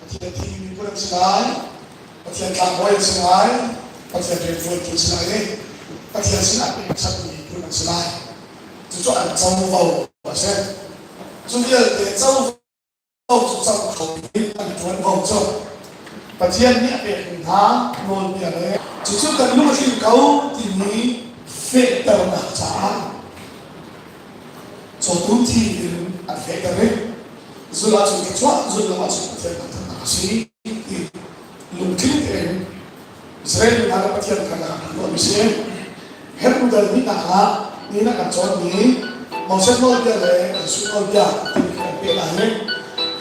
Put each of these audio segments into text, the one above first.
Pathian thimi miphun an si lai. Pathian tlangbawi an si lai. Pathian rianṭuantu an si lai i Pathian sinah pekchanhmi miphun an si lai. Cucu an covo a si. Cu vialte covo cu co kho in an ṭuanvo cu Pathian nih a pekmi hna nawlbia le cucu kan lung a tling ko timi fehternak caah cawtum thi in an fehter i zulh ahcun thluachuah zulh lo ahcun Pathian thangthatnak a si ti lungtling tein Israel mi hna le Pathian karlak ah tuahmi si. Hebrew dal hnihnak ah ni na kan cawnmi Moses nawlbia le Jesuh nawlbia timi kan peh lai i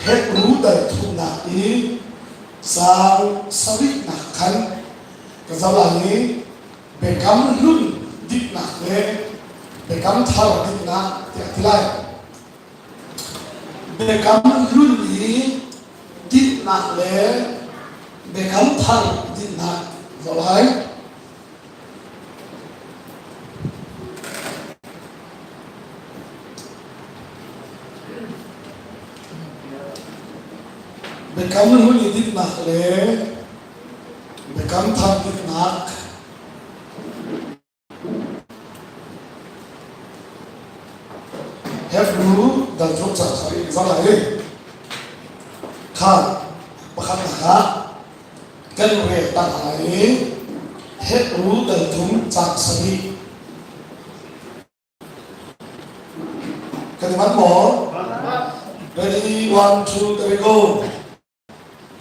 Hebrew dal thumnak i caang sarihnak khan ka zoh lai i biakam hlun diknak le biakam thar diknak tiah ti lai. Biakam hlun i dinhnak le biakam thar dinhnak zoh lai. Biakam hlun i dinhnak le biakam thar dinhnak Hebrew dal thum cang sarih in zong ai kha pakhatnak ah kan rel ta hna i Hebrew dal thum cang sarih kan i manh maw? Ready, one, two, three, go.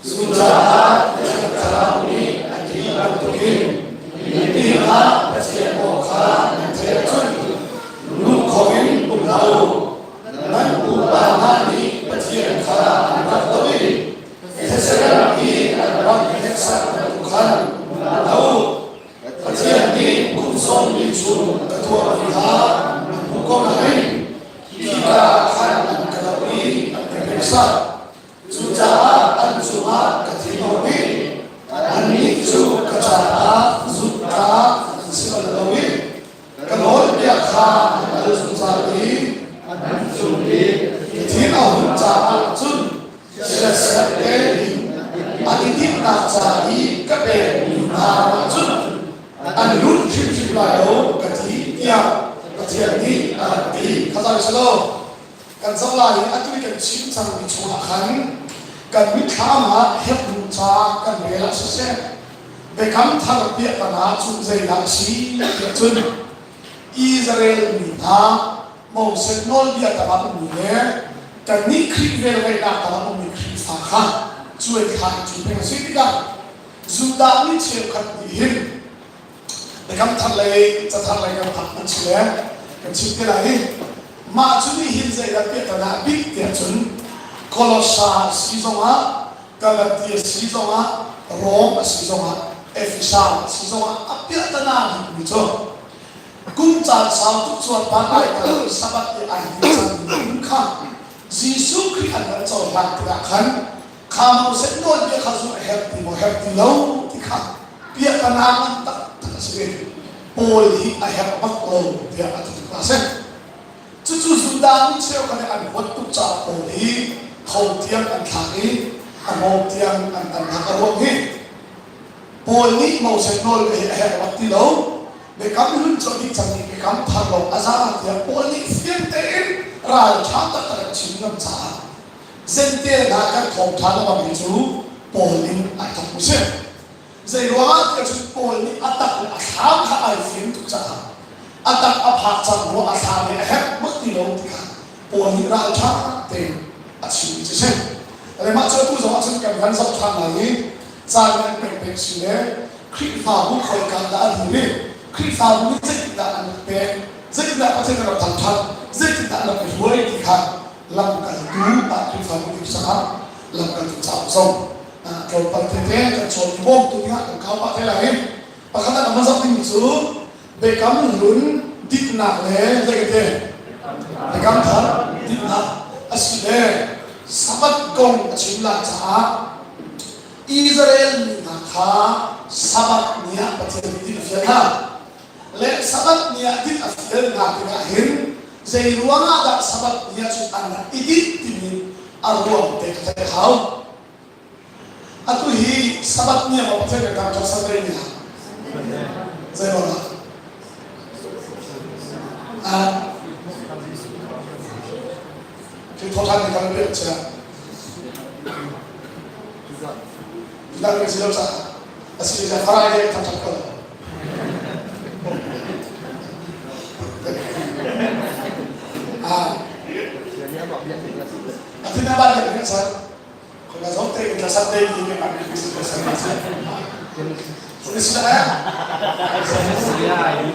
Cucaah Thiang Thlarau nih a ti bantukin mipi kha Pathian aw kha nan theih ahcun lungkhong in um hlah u. Nan pupa hna nih Pathian kha an rak doh i thetse ram i an rak hneksak bantuk khan um hlah u. Pathian nih kum sawmli chung ka tuahmi kha an hmuh ko nain khika ah khan an ka doh i an ka hneksak. Cucaah an cungah ka thin a hung i annih cu ka caah zumhtlak an si bal lo i ka nawlbia kha an al zungzal i an cung i ka thin a hun caah cun chiatserh tein an i timhnak ca i ka pekmi hna ah cun an lut hrimhrim lai lo ka ti tiah Pathian nih a rak ti. Kha zai selaw Kan zoh lai i atu i kan chim cangmi chungah khan kan mitthlam ah Hebru ca kan rel ah siseh, Biakam Thar piahtana cu zeidah a si tiah cun Israel mi hna Moses nawlbia tangah ummi le kannih Khrih velngeihnak tangah ummi Khrihfa kha cuaithla i cu peng a si tikah Judah mi cheukhat nih hin Biakam thar lei cathar lei kan phak hmanh si le kan chim te lai i mah cu nih hin zeidah piahtana a bik tiah cun Kolossa si zongah Galatia si zongah Rom a si zongah Efesa a si zongah a piahtana bikmi cu kum caan sau tuk cuan van lai kal Sabbath i ai din cangmi phun kha Jesuh Khrih an rak cohlan tikah khan kha Moses nawlbia kha zulh a herh ti maw herh ti lo ti kha piahtana ngan taktak a si ve. Paul hi a herh bak lo tiah a ti tuk a si. Cucu Judah mi cheukhat nih an huat tuk caah Paul hi tho tiang an thlak i a hngawng tiang an tannak a ruang hi Paul nih Moses nawlbia hi a herh bak ti lo. Biakam hlun cu a dih cang i biakam thar lawng a za tiah Paul nih fiang tein ralṭha taktak a chim ngam caah Zente hna kan thawngṭha na bang hi cu Paul in ai thawk mu si. Zei ruangah tiah cun Paul nih a tak le a thlam kha ai fim tuk caah a tak a phak cang rua a thlam i a herh bak ti lo ti kha Paul nih ralṭha tein a chimmi cu si. Le mah cu atu zong ah cun kan van zoh ṭhan lai i caan kan pek pek si le Khrihfabu khoika dah a dir i Khrihfabu nih zeitindah an rak pek, zeitindah Pathian an rak thangṭhat, zeitindah an rak i hruai ti kha lamkaltu ah Khrihfabu nih caah lamkaltu cauk zong tlawmpal tete kan cawn i bawmtu dingah kan kau pah te lai. Pakhat ah kan zoh dingmi cu biakam hlun diknak le zei ka ti biakam thar diknak a si le Sabbath kong a chim lai caah Israel mi hna kha Sabbath ni ah Pathian nih din a fial hna. Le Sabbath ni ah din a fial hna tikah hin zei ruangah dah Sabbath ni ah cun an rak i dinh timi a ruang te ka theih a hau. Atu hi Sabbath ni ah Pathian kan thangṭhat Sunday ni ah zei ruang ah? Ah, khi thawṭhan ni kan piak chia. Judah kan si lo caah a si le Friday thangṭhat ko. Ah, a thin a ban kan sa. Khona zong te in tlasat te ti ke kan ki si ka sa si. Ni si la.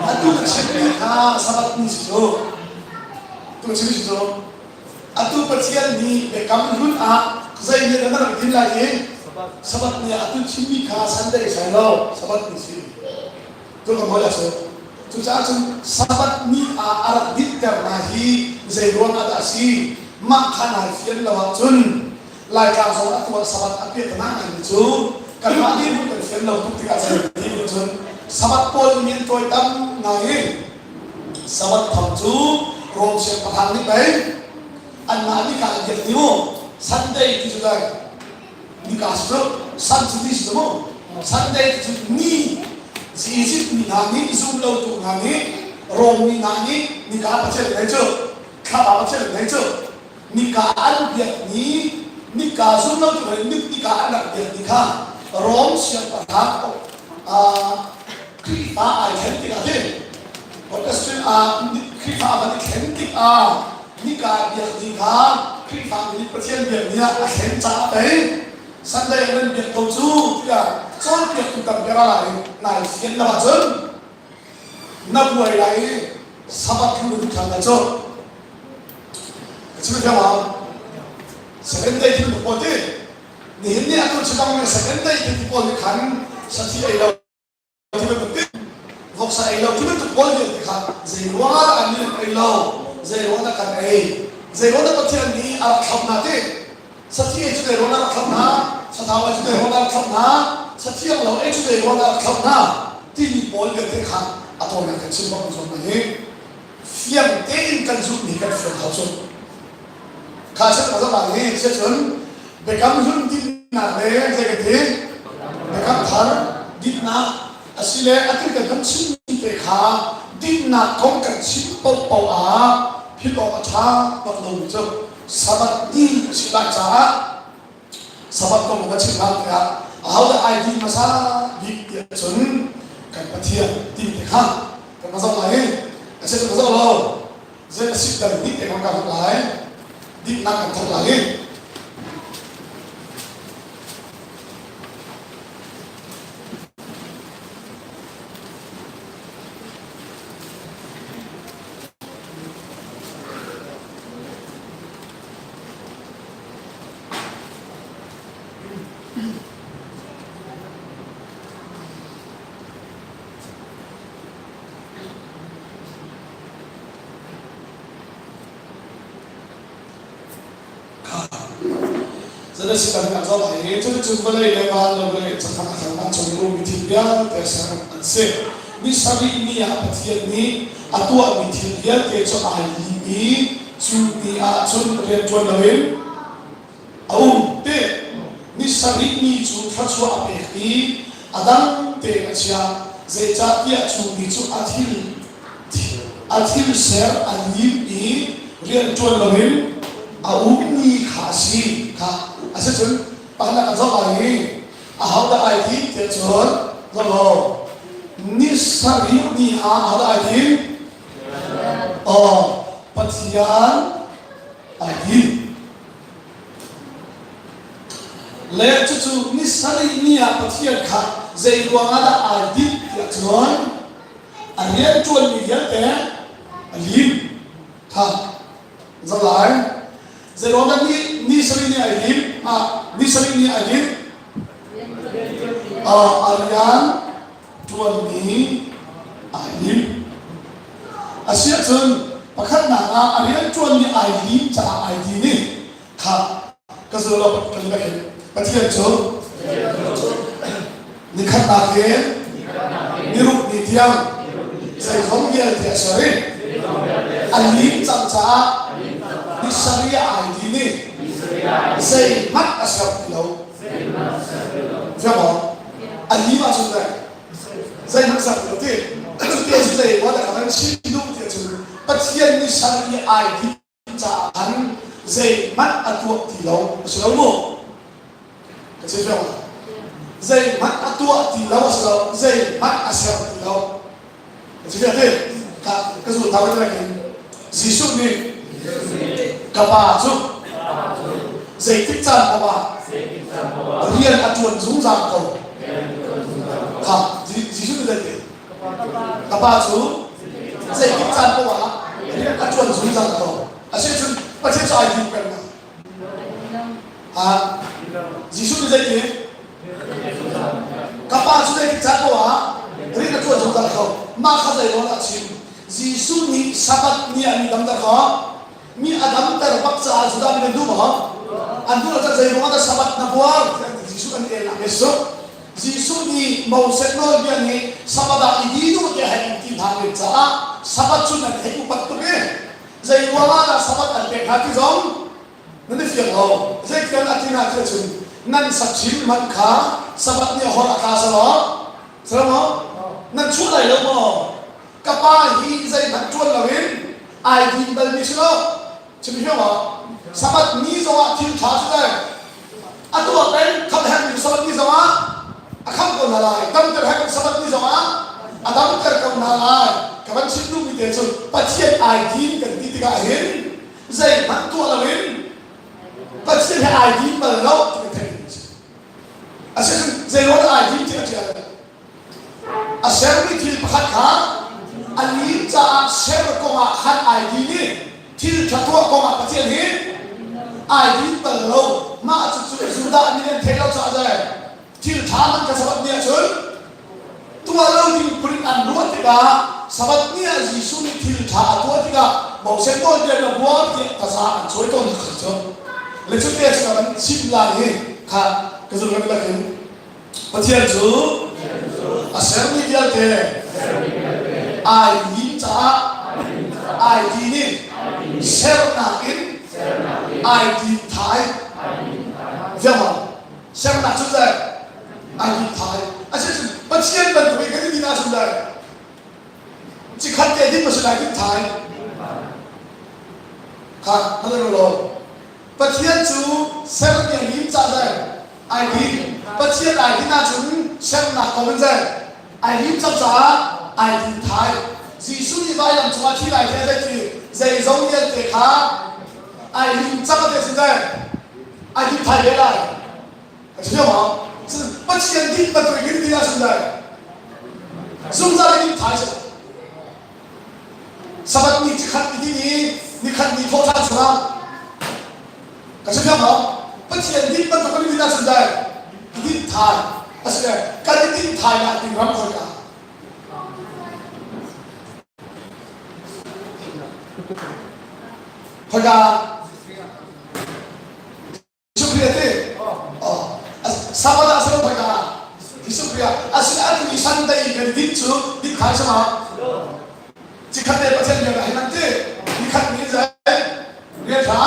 Atu chim mi kha sabat ni si cu. Tu chim si cu. Atu Pathian nih biakam hlun ah zei nih dah na rak din lai i Sabbath ni ah atu chimmi kha Sunday sai lo Sabbath ni si. Tu ka mawi cu. Cucaah cun Sabbath ni ah a rak dinter na hi zei ruang ah dah a si? Mah kha nai fian lo ahcun Laitlang zong a tuah Sabbath a piah na ngai cu kanmah nih kan fian lo tuk tikah cun cun Sabbath pawl nih an tuai tam ngai i Sabbath tham cu Rom siangpahrang nih pei anmah nika an biak ni mu Sunday ti cu dai nika si cu sun cu ni si cu mu Sunday ti cu ni Egypt mi hna nih zum lotu hna nih Rom mi hna nih nika pathian nei cu thlapa pathian nei cu nika an biak ni nika zum lotu hna nih nika an rak biak ni kha Rom siangpahrang Khrihfa ai thlen tikah hin Protestant ah Khrihfa van i thlen tikah nika biak ni kha Khrihfa nih Pathian biak ni ah a thlen caah pei Sunday nan biak ko cu tiah cawnpiaktu tam bia lai nai fian lo ahcun na buai lai i Sabbath lu na thang lai cu ka chim thiam ah seven day thil pawl ti nihin ni atu chibang second day ti pawl nih khan sathi ei lo ti bantuk ti voksa ei lo ti bantuk pawl vialte kha zei ruangah dah an nih ei lo zei ruangah dah kan ei zei ruangah dah Pathian nih a rak thlauh hna ti sathi ei cu zei ruangah rak thlauh hna sathau ei cu zei ruangah rak thlauh hna sathiang lo ei cu zei ruangah rak thlauh hna timi pawl vialte kha a tawinak kan chim bak zawn hi fiang tein kan zumhmi kan fiang hau cu kha chan ka zoh hi sia cun biakam hlun dinnak le zei ka ti biakam thar dinnak asile atu kan kan chimmi te kha dinnak kong kan chim paohpaoh ah philh awk a ṭha bak lomi cu Sabbath ni a si lai caah Sabbath kong kan chim hna tikah ahodah ai din hmasa bik tiah cun kan Pathian ti te kha kan va zoh lai a si kan va zoh lo Zei a si dang dik te kan thok lai diknak kan thok lai Zan kan zoh lai i cuticun vawlei le van le vawlei cakhan a thang chung i ummi thil vialte ser an si. Ni sarih ni ah Pathian nih a tuahmi thil vialte cu ai lim i cu ni ah cun rianṭuan loin a um ti. Ni sarih ni cu thluachuah a pek i a dang tein a chiah. Zeicahtiah cu ni cu a thil a thil ser a lim i rianṭuan loin a ummi kha a si kha a si cun pakhat kan zoh lai i ahodah ai thim tiah cun zoh law ni sarih ni ah ahodah ai thim aw Pathian ai thim le cucu ni sarih ni ah Pathian kha zei ruangah dah ai dinh tiah cun a rianṭuanmi vialte a lim tha zalai zeiruang dah ni ni sarih ni ai lim ah ni sarih ni ai lim a rian ṭuanmi ai lim asiahcun pakhatnak ah a rian ṭuanmi ai lim caah ai din i kha ka zul lo ka lim Pathian cu nikhatnak in niruk ni tiang zeizong vialte a ser i a lim cang caah ni sarih ah ai din i zeihmanh a ser ti lo. ser ti lo ti. Cu te cu zei maw dah ka van chim duh ti ahcun Pathian nih sal i ai dinh caah khan zeihmanh a tuah ti lo a si lo mu. Ka chim fiang ma? Zeihmanh a tuah ti lo a si lo, zeihmanh a ser ti lo. Ka chim fiang ti? Ka ka zul thau ka in Jesuh nih ka pa cu zeitik caan paoh ah rian a ṭuan zungzal ko. Kha Jesuh nih zei Ka pa cu zeitik caan paoh ah rian a ṭuan zungzal ko. Asicun Pathian cu ai din peng ma? Ha? Jesuh nih zei ti? Ka pa cu zeitik caan paoh ah rian a ṭuan zungzal ko. Mah kha zei rawl a chim? Jesuh nih Sabbath ni ah mi damter kho. Mi a damter bak caah Judah mi nan duh maw? An duh lo cun zei ruangah dah Sabbath na buar? Tiah Jesuh an el ah Jesuh Jesuh nih Moses nawlbia nih Sabbath ah i di duh tiah hei an ti hna len caah Sabbath cu nan hei upat tuk i zei ruangah dah Sabbath an pek hna ti zong nan i fiang lo. Zeitiang a ti hna ti cun nan sachim hmanh kha Sabbath ni a hor a tla selaw selaw maw nan chuah lai lo maw? Ka pa hi zeihmanh ṭuan loin ai din balmi si lo. Chim hiau ah Sabbath ni zongah thil ṭha cu le a tuah peng khamh herhmi Sabbath ni zongah a khamh ko hna lai. Damter herhmi Sabbath ni zongah a damter ko hna lai. Ka van chim duhmi te cu Pathian ai din kan ti tikah hin zeihmanh tuah loin Pathian he ai din bal lo ti kan theih ding a si. Asicun zeiruang ai din ti a ṭial? A sermi thil pakhat kha a lim caah ser kongah khan ai din i thil ṭha tuah kongah Pathian hi ai din bal lo. Mah cucu Judah nih an theih lo caah zei thil ṭha man ka Sabbath ni ahcun tuah lo ding phun in an ruah tikah Sabbath ni ah Jesuh nih thil ṭha a tuah tikah Moses nawlbia na buar tiah taza an cawi tawn kha cu le cu te cu kan chim lai hi kha ka zulh kan lakin Pathian cu a sermi vialte ai lim caah ai din i sernak in ai din thai. Ziangah sernak cu zei ai din thai. Asicun Pathian bantuk in kan i din ahcun zei cikhat te din ma si lai din thai. Kha hman law Pathian cu sermi a lim caah zei ai din. Pathian ai din ahcun sernak kong in zei ai lim cang caah ai din thai. Jesuh nih vailam cungah thi lai the zei ti zeizong vialte kha ai lim cang a ti ahcun zei ai din thai ve lai. A si maw? Pathian din bantuk in din ahcun zei zungzal in din thai si. Sabbath ni cikhat ni ding i nikhat ni thawhṭhan chungah ka si fiang maw? Pathian din bantuk kan i din ahcun dai i din thai a si le kan i din thai nak ding ram khoi ka? Khoi ka? Jesuh Khrih a ti. Oh, Sabbath ah silo khoi ka? Jesuh Khrih ah asin atu i Sunday kan din cu din khai sama. Cikhat te Pathian bia hi nan ti. Nikhat ni zai rian ṭha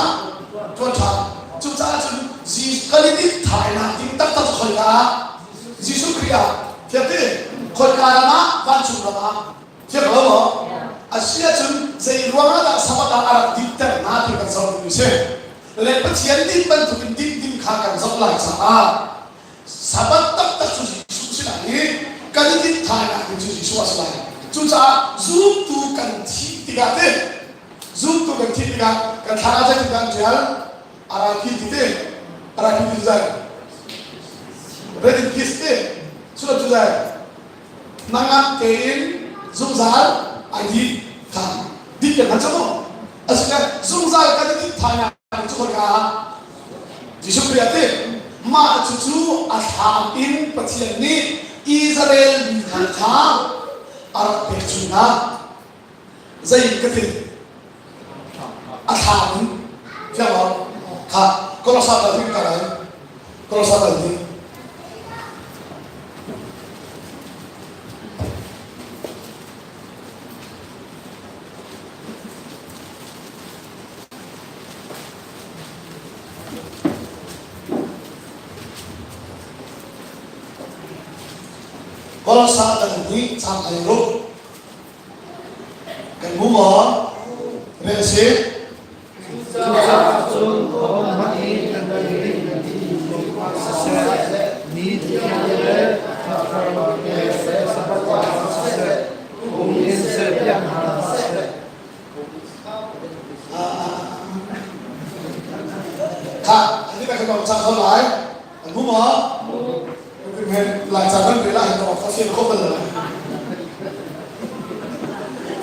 ṭuan ṭha. Cucaah cun kan i din thai nak ding taktak khoi ka? Jesuh Khrih ah thiam ti khoi ka ram ah vancung ram ah thiam lo maw? Asi ahcun zei ruangah dah Sabbath ah a rak dinter hna ti kan zoh ding si. Le Pathian din bantukin din ding kha kan zoh lai caah Sabbath taktak cu Jesuh si lai i kan i dinh thainak ding cu Jesuh a si lai. Cucaah zumtu kan thih tikah te zumtu kan thih tikah kan thla ah zeitin dah an ṭial? RIP ti te RIP ti zai Rest in peace te sullam cu zai nangam tein zungzal ai dih kha dik kan hman cang mu. Asile zungzal kan i dinh thainak cu khoi ka Jesuh Khrih a ti mah cucu a thlam in Pathian nih Israel mi hna kha a rak pek chung hna zei ka ti a thlam in fiang lo kha Kolosa dal hing ka lai Kolosa dal hing Kolosa dal nih cang ai ruk. Kan hmu maw? Rel si. Cucaah cun ahohmanh nih nan ei nan din kong siseh, ni thiang le thla thar le Sabbath ah siseh, phung in serpiak hna hlah seh. Kha, ani ka kan cang kho lai. An hmu maw? Lai ca kan pe lai to ka fian kho bal lo.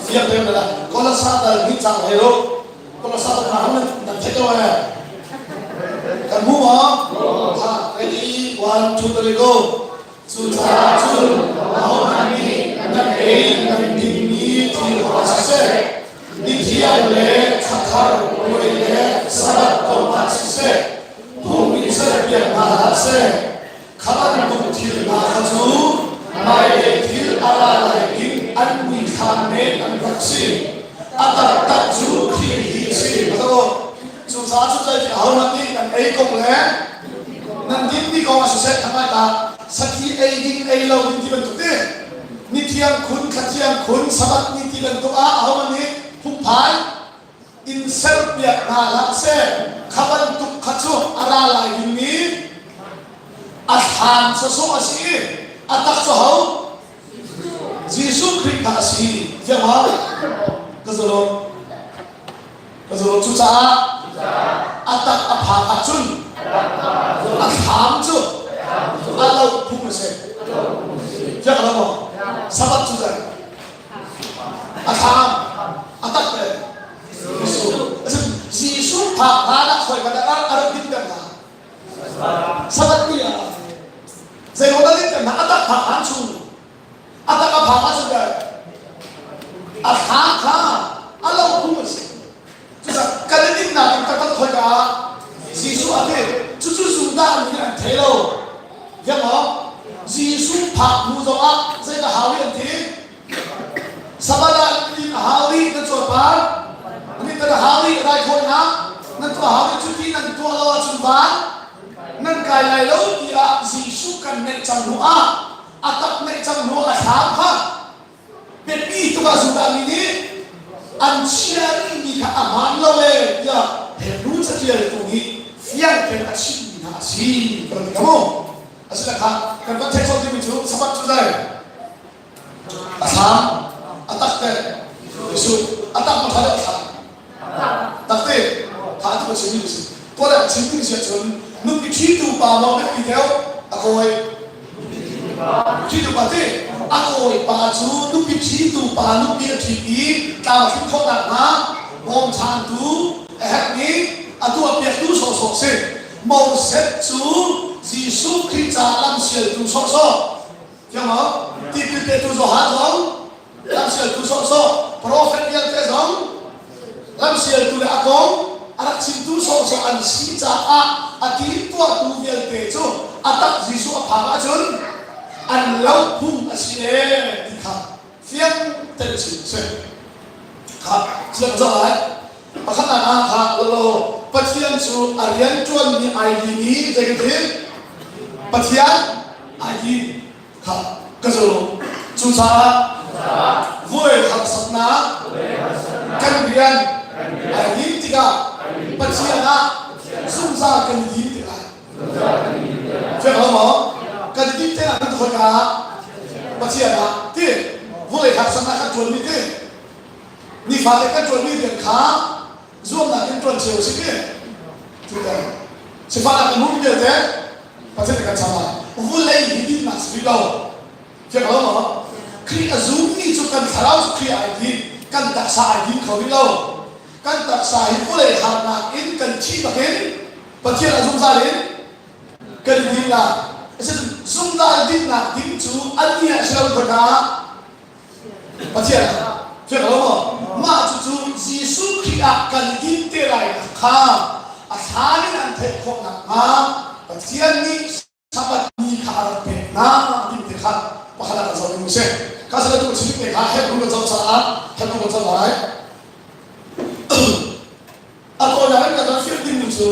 Fiang te la. Kolasa dal hi cang he ro. Kolasa dal na ham nan theih lo eh. Kan hmu maw? Ha, ready, one, two, three, go. Cucaah cun ahohmanh nih nan ei nan dingmi thil kha siseh, mithiang le thlathar puai le Sabbath kong ah siseh, phung in serpiak hna hlah seh. Kha bantuk thil hna kha cu hmailei thil a ra lai ding an muithlam men an rak si. A taktak cu Khrih hi a si. Cucaah cu zei ahohmanh nih nan ei kong le nan dinmi kong ah siseh hmai ta sathi ei ding ei lo ding ti bantuk ti ni thiang khun thla thiang khun sabbath ni ti bantuk ah ahohmanh nih phungphai in serpiak hna hlah seh. Kha bantuk kha cu a ra lai dingmi a thlaan sawsawh a si i a tak cu ho Jesuh Khrih kha a si tiah ma ka zulum ka zulum. Cucaah a tak a phak ahcun a thlam cu a lo phung a si tiah ka lo maw? Sabbath cu zei a thlam a tak le Jesuh. Jesuh phak hlan ah khoi ka dah a rak din hna Sabbath ni ah zei ruang dah din hna? A tak phak hlan chung a tak a phak ahcun a thla kha a lo phung a si. Cucaah kan i dinnak in taktak khoi ka Jesuh a ti cucu Judah nih an thei lo. Fiang maw? Jesuh phak hnu zongah zeidah hau i an ti? Sabbath ah in a hau rih nan cuarpar ani tan a hau rih raithawinak nan tuah hau rih. Cuti nan tuah lo ahcun van nan kai lai lo tiah Jesuh kan neih cang hnu ah, a tak neih cang hnu ah, a thlam kha biapi tuk ah Judah mi nih an chia rihmi kha a hmaan lo ee tiah Hebru catialtu nih fiang tein a chimmi hna a si kan ti mu. Asile kha kan van theih colh timi cu Sabbath cu zei a thlam a tak te Jesuh a tak ma tha a thlam tak te tha tu ka chimmi si to le chim ding si ahcun nupi ṭhitu pa maw biapi deuh a kawi ṭhitu pa ti a kawi pa cu nupi ṭhitu pa nupi a ṭhit i tlam a hrin khawh nakhnga bawmchantu a herhmi a tuahpiaktu sawhsawh si. Moses cu Jesuh Khrih caah lamsialtu sawhsawh. Thiang maw? Tipil petu Johan zong lamsialtu sawhsawh, profet vialte zong lamsialtu le a kong a rak chimtu sawhsawh an si caah a timtuahtu vialte cu a tak Jesuh a phak ahcun an lo phung a si ee ti kha fiang tein chim a si. Kha siang zoh lai. Pakhatnak ah kha lo Pathian cu a rian ṭuanmi ai lim i zeitin Pathian ai lim kha ka zul. Cucaah vuai harsatnak kan rian ai lim tikah Pathian ah zungzal kan i lim tikah fiang lo maw? Kan i lim tikah kan khawika Pathian ah ti vulei harsatnak kan ṭuanmi ti nifate kan ṭuanmi rian kha zuamnak in ṭuan cio si ti cuter sifahnak kan hmuhmi vialte Pathian nih kan cham lai. Vulei hi dinnak si rih lo. Fiang lo maw? Khrih a zummi cu kan thlarau cu Khrih ai din, kan taksa ai din kho rih lo. Kan taksa hi vulei harnak in kan thi bakin Pathian a zungzal in kan i din lai. Zungzal dinnak ding cu an ni ah si lo ka Pathian fiang lo maw? Mah cucu Jesuh Khrih ah kan din te lai kha a thlan in an theih khawh nakhnga Pathian nih Sabbath ni kha a rak pek hna ti te kha pakhat ah kan zoh ding a si. Kha sila tu chim te kha Hebrew kan zoh caah Hebrew kan zoh lai. A tawinak in kan rak fian dingmi cu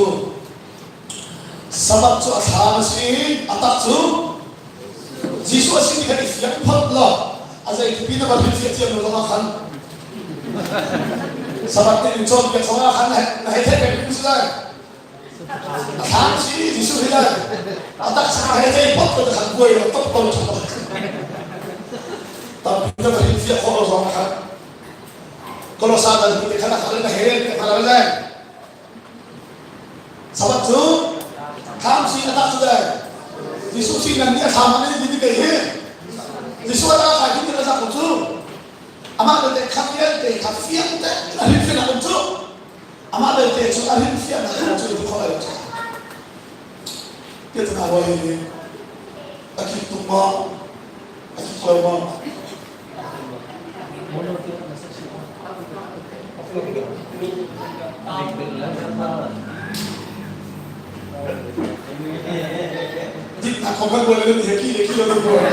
Sabbath cu a thlam a si i a tak cu Jesuh. Jesuh a si ti kha i fiang phot law a zei pi na va hrilhfiah thiam lo zongah khan Sabbath ni in cawnpiak zongah khan na hei theih peng si lai. A thlam si Jesuh hi lai. A taksa hei thei phot ko khan buai lo top ko ṭha. Tampi na va hrilhfiah khawh lo zongah khan Kolosa dal te khan a khal na hel te khal lai. Sabbath cu thlam si a tak cu dai. Jesuh si nan nih a thlam an i ti te hi. Jesuh a tak kai ti a zak ko cu. Amah belte khat vialte kha fiang te a rin fian um cu. Amah belte cu a rin fian um cu ti khawh ai cu. Tiah tana roi hi a kik tuk maw? A kik lo maw? Diknak kong kan buai le he ki le ki lo kan buai.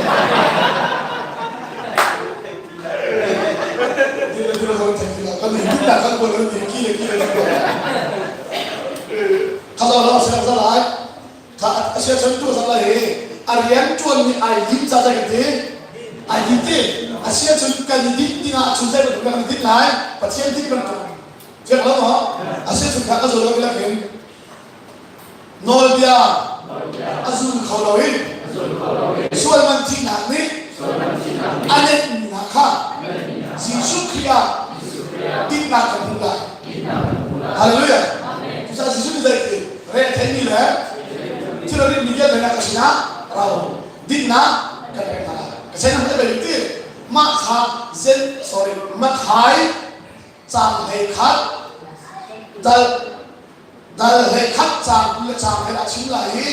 Di le di lo kan thei ti lo. Kan diknak kan buai le he ki le ki lo kan buai. Kha lo se za lai. Kha a sia chan tu za lai hi a rian tuan mi ai lim ca zai kan ti. Ai lim ti. A sia cun kan i dinh dingah chun zai bantuk kan i dinh lai. Pathian dinh bantuk. Fiak lo maw? A sia cun kha ka zul lo lakin nawlbia a zul kho lo in sual man thihnak nih a netmi hna kha Jesuh Khrih ah dinnak kan hmu lai. Hallelujah. Cucaah Jesuh nih zei ti re a theimi le thil a ritmi vialte na ka sinah rau dinnak kan pek hna lai. Ka sen am te ti mah kha zen sorry Mathai cang hlei khat dal dal hlei khat cang 20 le cang hlei a chim lai i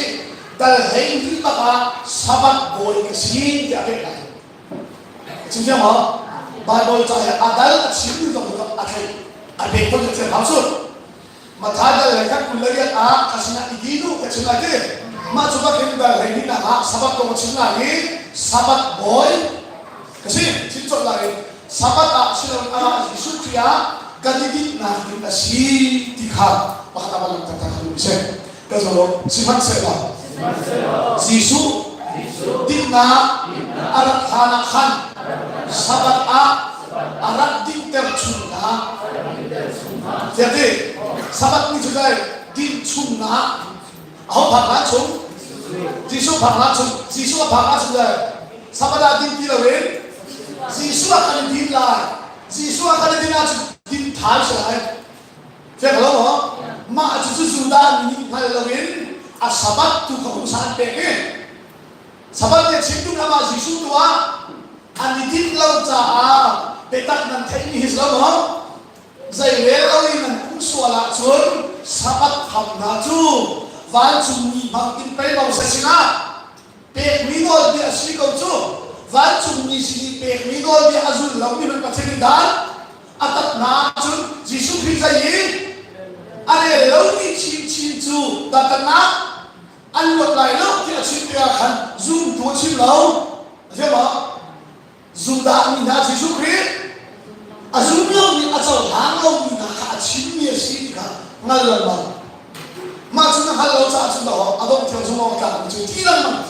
dal hlei hnih bak ah Sabbath bawi ka si tiah a pek lai. Chim thiam maw? Bible ca hi a dal a chim mi zong a thei a pek phun thiam hau su. Mathai dal hlei khat 28 ah ka sinah i di duh ka chim lai ti. Mah cu bak hin dal hlei hnih nak ah Sabbath kong a chim lai i Sabbath bawi ka si chim colh lai i Sabbath ah siloin amah Jesuh Khrih ah kan i dinhnak ding a si ti kha pakhat ah van langhter ta kha duh seh. Ka zolo sihmanhsehlaw Jesuh dinnak a rat hlan ah khan Sabbath ah a rak dinhter chung hna. Tiah ti Sabbath ni cu dai din chungnak aho phak hlan chung Jesuh phak hlan chung Jesuh a phak hlan chung dai Sabbath ah din ti loin Jesuh ah kan i din lai Jesuh ah kan i din ahcun din thai si lai Fiang lo maw? Mah cucu Judah mi nih hngal loin a Sabbath tu kha pumsa an pek i Sabbath nih a chim tung amah Jesuh tu ah an i dinh lo caah biatak nan theihmi hi si lo maw? Zei rel lo in nan um sual ahcun Sabbath kham hna cu vancungmi hmang in pei Moses sinah pekmi nawlbia a si ko cu vancungmi sin i pekmi nawlbia a zul lomi man Pathian nih dan a tat hna ahcun Jesuh Khrih zei i a rel lomi chinchin cu dantatnak an luat lai lo tiah a chim tikah khan zumtu a chim lo a fiang maw Judah mi hna Jesuh Khrih a zum lomi a cohlang lomi hna kha a chimmi a si ti kha hngal lengmang. Mah cu na hngal lo caah cun dawh a dongh tiang zumh awk tlak mi cu ti lengmang.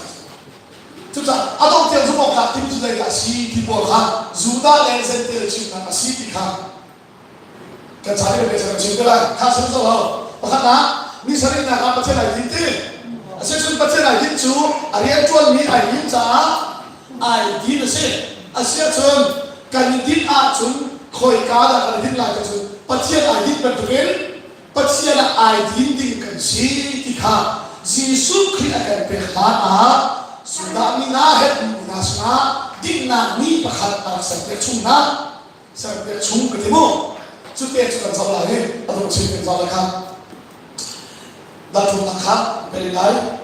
Cucaah a dongh tiang zumh awk tlak timi cu zeidah a si ti pawl kha Judah le Gentile chimnak a si ti kha kan ca nih kan chim te lai. Kha sim zo lo. Pakhat ah ni sarihnak ah Pathian ai din ti. Asicun Pathian ai din cu a rianṭuanmi ai din caah ai din a si. Asiahcun kan i dinh ahcun khawika dah kan i dinh lai ti cun Pathian ai dinh bantukin Pathian ah ai din ding kan si ti kha Jesuh Khrih a kan pek hlan ah Judah mi hna Hebru mi hna sungah dinhnak ni pakhat a rak serpiak chung hna. Serpiak chung ka ti mu. Cu te cu kan zoh lai i a dong chin kan zoh lai kha. Dathumnak kha ka lai.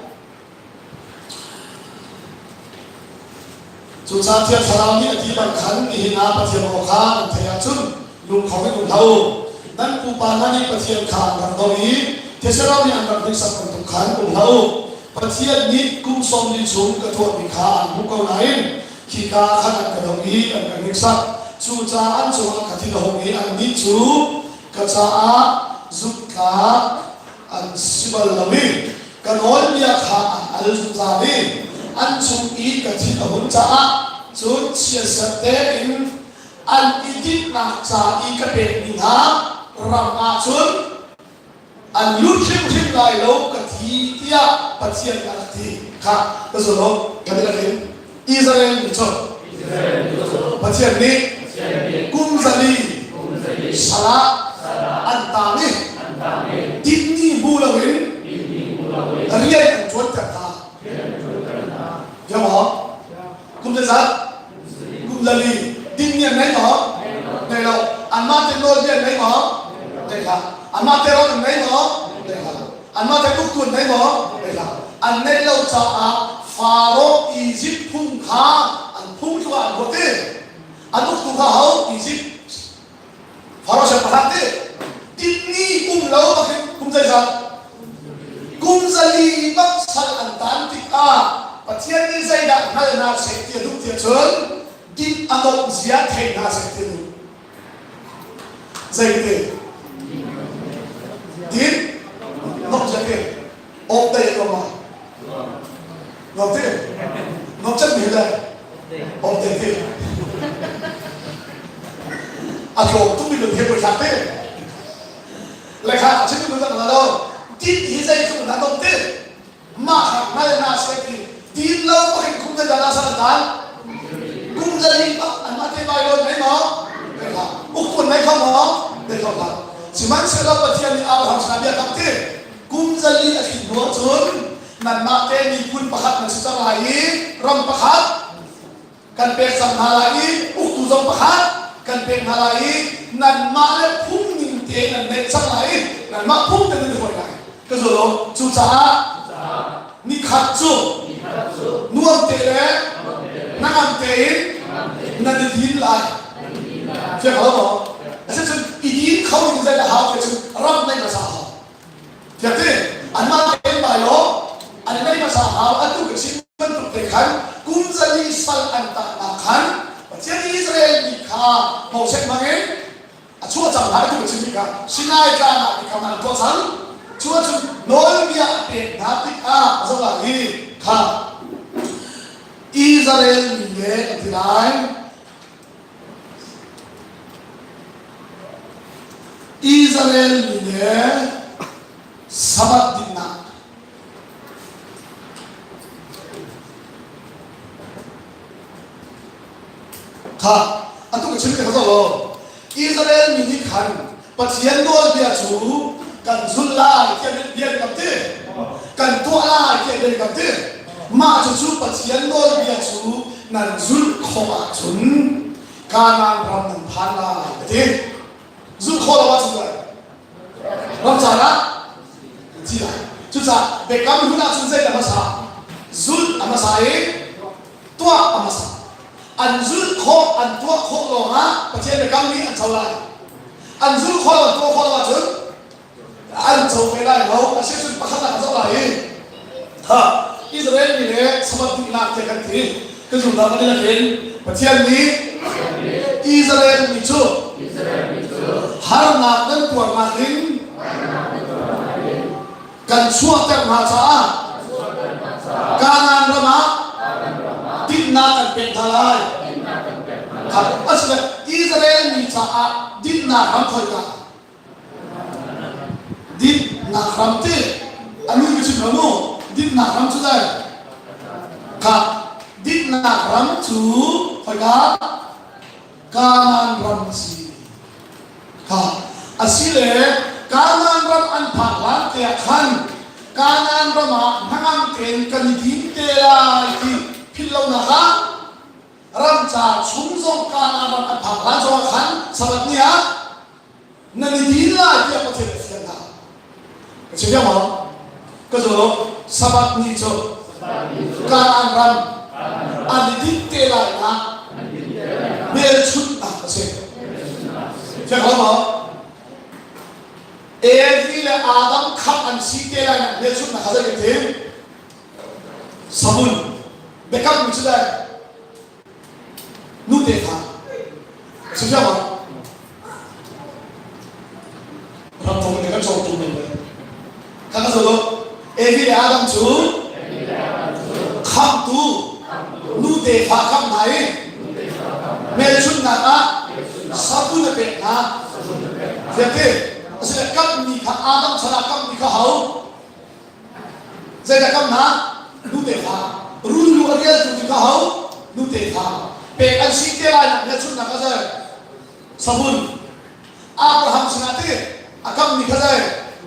Cucaah Thiang Thlarau nih a ti bang khan nihin ah Pathian aw kha nan theih ahcun lungkhong in um hlah u. Nan pupa hna nih Pathian kha an rak doh i Thessalon nih an rak hneksak bantuk khan um hlah u. Pathian nih kum 40 chung ka tuahmi kha an hmuh ko nain khika ah khan an ka doh i an ka hneksak. Cucaah an cungah ka thin a hung i annih cu ka caah zumhtlak an si bal lo i ka nawlbia kha an al zungzal i An chung i ka thin a hun caah cun chiatserh tein an i dinhnak ca i ka pekmi hna ram ah cun an lut hrimhrim lai lo ka ti tiah Pathian nih a rak ti kha ka zul lo kan i in Israel mi cu Pathian nih kum zali salah an tang i tinni hmu loin rian an ṭuanter hna. Fiang maw? Kum zeizat? Kum zali. Tinni an ngei maw? Ngei lo. Anmah te nawlbia an ngei maw? Ngei hlah. Anmah te rawl an ngei maw? Ngei hlah. Anmah te uktu an ngei maw? Ngei hlah. An ngeih lo caah Faro Izipt phung kha an phung tluk ah an ruat i an uktu kha ho Izipt Faro siangpahrang ti tinni um lo bakin kum zeizat kum zali bak sal an tan tikah Pathian nih zeidah hngal hna seh ti a duh tiah cun din a dawh zia thei hna seh ti a duh. Zeiti? Din nok zia ti awk dei ko ma nok ti nok chan mi le awk dei ti a tlawm tuk mi he pui thlak ti le kha a chim tu tak la lo din hi zei tluk na dong ti mah kha hngal na se ti din lo pakin kum le dana sa dan kum zali bak an ma te bai lo nei ma nei kha ukun nei kha ma nei kha kha sihmanhsehlaw Pathian nih Abraham sinah bia kam ti kum zali a tlin hnu ahcun nanmah te miphun pakhat nan si cang lai i ram pakhat kan pek cang hna lai i uktu zong pakhat kan pek hna lai i nanmah le phung ning te nan neih cang lai i nanmah phung te nan i hruai lai ka zul lo cucaah nikhat cu nuam te le hnangam tein nan i din lai fiang lo maw asicun i din kho ding zei dah hau te cun ram neih hmasa hau fiang ti anmah tein bai law an neih hmasa hau atu ka chim bantuk te khan kum zali sal an tahnak khan Pathian Israel mi kha Moses hmangin a chuah cang hna atu ka chimmi kha Sinai tlang ah biakam an tuah cang cu ahcun nawlbia a pek hna tikah zoh lai hi kha Israel mi le an ti lai Israel mi le Sabbath dinnak Kha atu ka chim te kha zoh law Israel mi nih khan Pathian nawlbia cu kan zulh lai tiah bia an kam ti kan tuah lai tiah bia an kam ti mah cucu Pathian nawlbia cu nan zulh khawh ahcun Kanaan ram nan phan lai a ti zulh khawh lo ahcun Ramcar ah thi lai. Cucaah biakam hlun ahcun zeidah hmasa? Zulh a hmasa i tuah a hmasa. An zulh khawh, an tuah khawh lawngah Pathian biakam nih an co lai. An zulh khawh lo, tuah khawh lo ahcun an co ve lai lo. Asicun pakhat ah ka zoh lai i ha Israel mi le Sabbath duhnak te kan ti. Ka zulh kan i lakin Pathian nih Israel mi cu harnak nan tuarnak in kan chuahter hna caah Kanaan ram ah dinhnak kan pek hna lai. Asile Israel mi caah dinhnak ram khoika Dinnak ram ti a nu ka chim lo mu dinnak ram cu dai kha dinnak ram cu khoika Kanaan ram a si kha asile Kanaan ram an phak hlan te ah khan Kanaan ram ah hnangam tein kan i din te lai ti philh lonak ah ramca chung zong Kanaan ram an phak hlan zong ah khan Sabbath ni ah nan i din lai tiah Pathian a fial hna. Ka chim diam maw? Ka zul Sabbath ni cu Kanaan ram an i din te lai nak hmelchunhnak a si. Fiang ko maw? Evi le Adam khamh an si te lai nak hmelchunhnak kha zei kan ti? Sabun biakam cu dai nu te kha si fiang ma ram thong ne kan chong tu men le kha ka zo Evi le Adam cu khamh. Khamhtu nu tefa khamh hna i hmelchunhnak ah savun a pek hna. Fiangte asile kamhmi kha Adam chan ah kamhmi kha ho? Zeidah kamh hna? Nu tefa. Rul lu a rialtu cu kha ho? Nu tefa. Pek an si te lai nak hmelchunhnak a zei? Savun. Abraham sinah ti a kammi kha zei?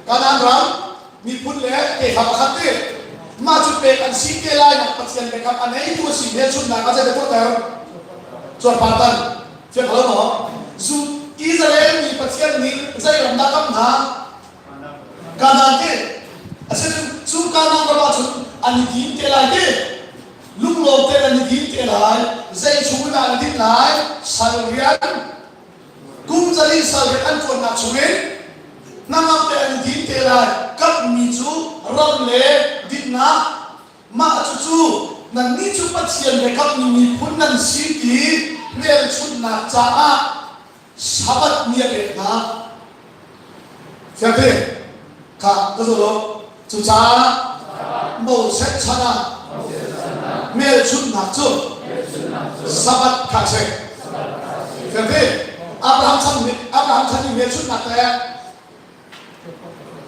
Kanaan ram miphun le tefa pakhat ti mah cu pek an si te lai nak Pathian biakam a neitu a si hmelchunhnak a zeidah tuahter? Cuarpartan. Fiang lo maw? Zu Israel mi Pathian nih zei ram dah kam hna? Kanaan ti. Asicun cu Kanaan ram ahcun an i din te lai ti. Lunglawm te an i din te lai. Zei chung in dah an i din lai? Sal rian. Kum 4 sal rian an ṭuannak chungin hnangam te an i din te lai. Kamhmi cu ram le dinnak. Mah cucu nannih cu Pathian he kamhmi miphun nan si ti hmelchunhnak caah Sabbath ni a pek hna. Fiangte kha ka zul u. Cucaah Moses chan ah hmelchunhnak cu Sabbath kha a si. Fiangte Abraham chan Abraham chan i hmelchunhnak teh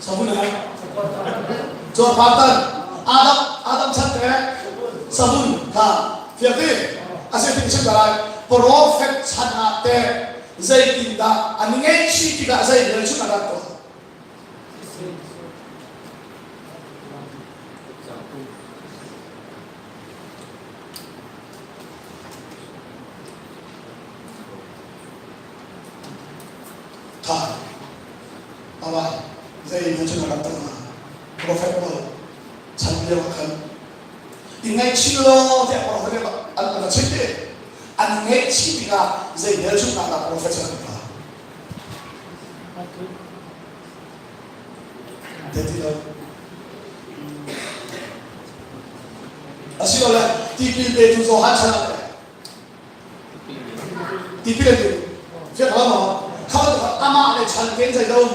Savun he cuarpartan Adam Adam chan te savun kha fiangte a si ting chim lai prophet chan ah te zeitindah an ngaihchih tikah zei hmelchunh a rak tuah. Tha awa zei hmelchunh a rak tuah hna prophet pawl chan lio ah khan i ngaihchih law tiah prophet an an chim ti an ngaihchih tikah zei hmelchunhnak dah prophet chan an tuah Te ti lo. Asilole tipil petu Johan chan ah tipil an fiak lo maw? Kha bantuk amah le chan ken zei dah um?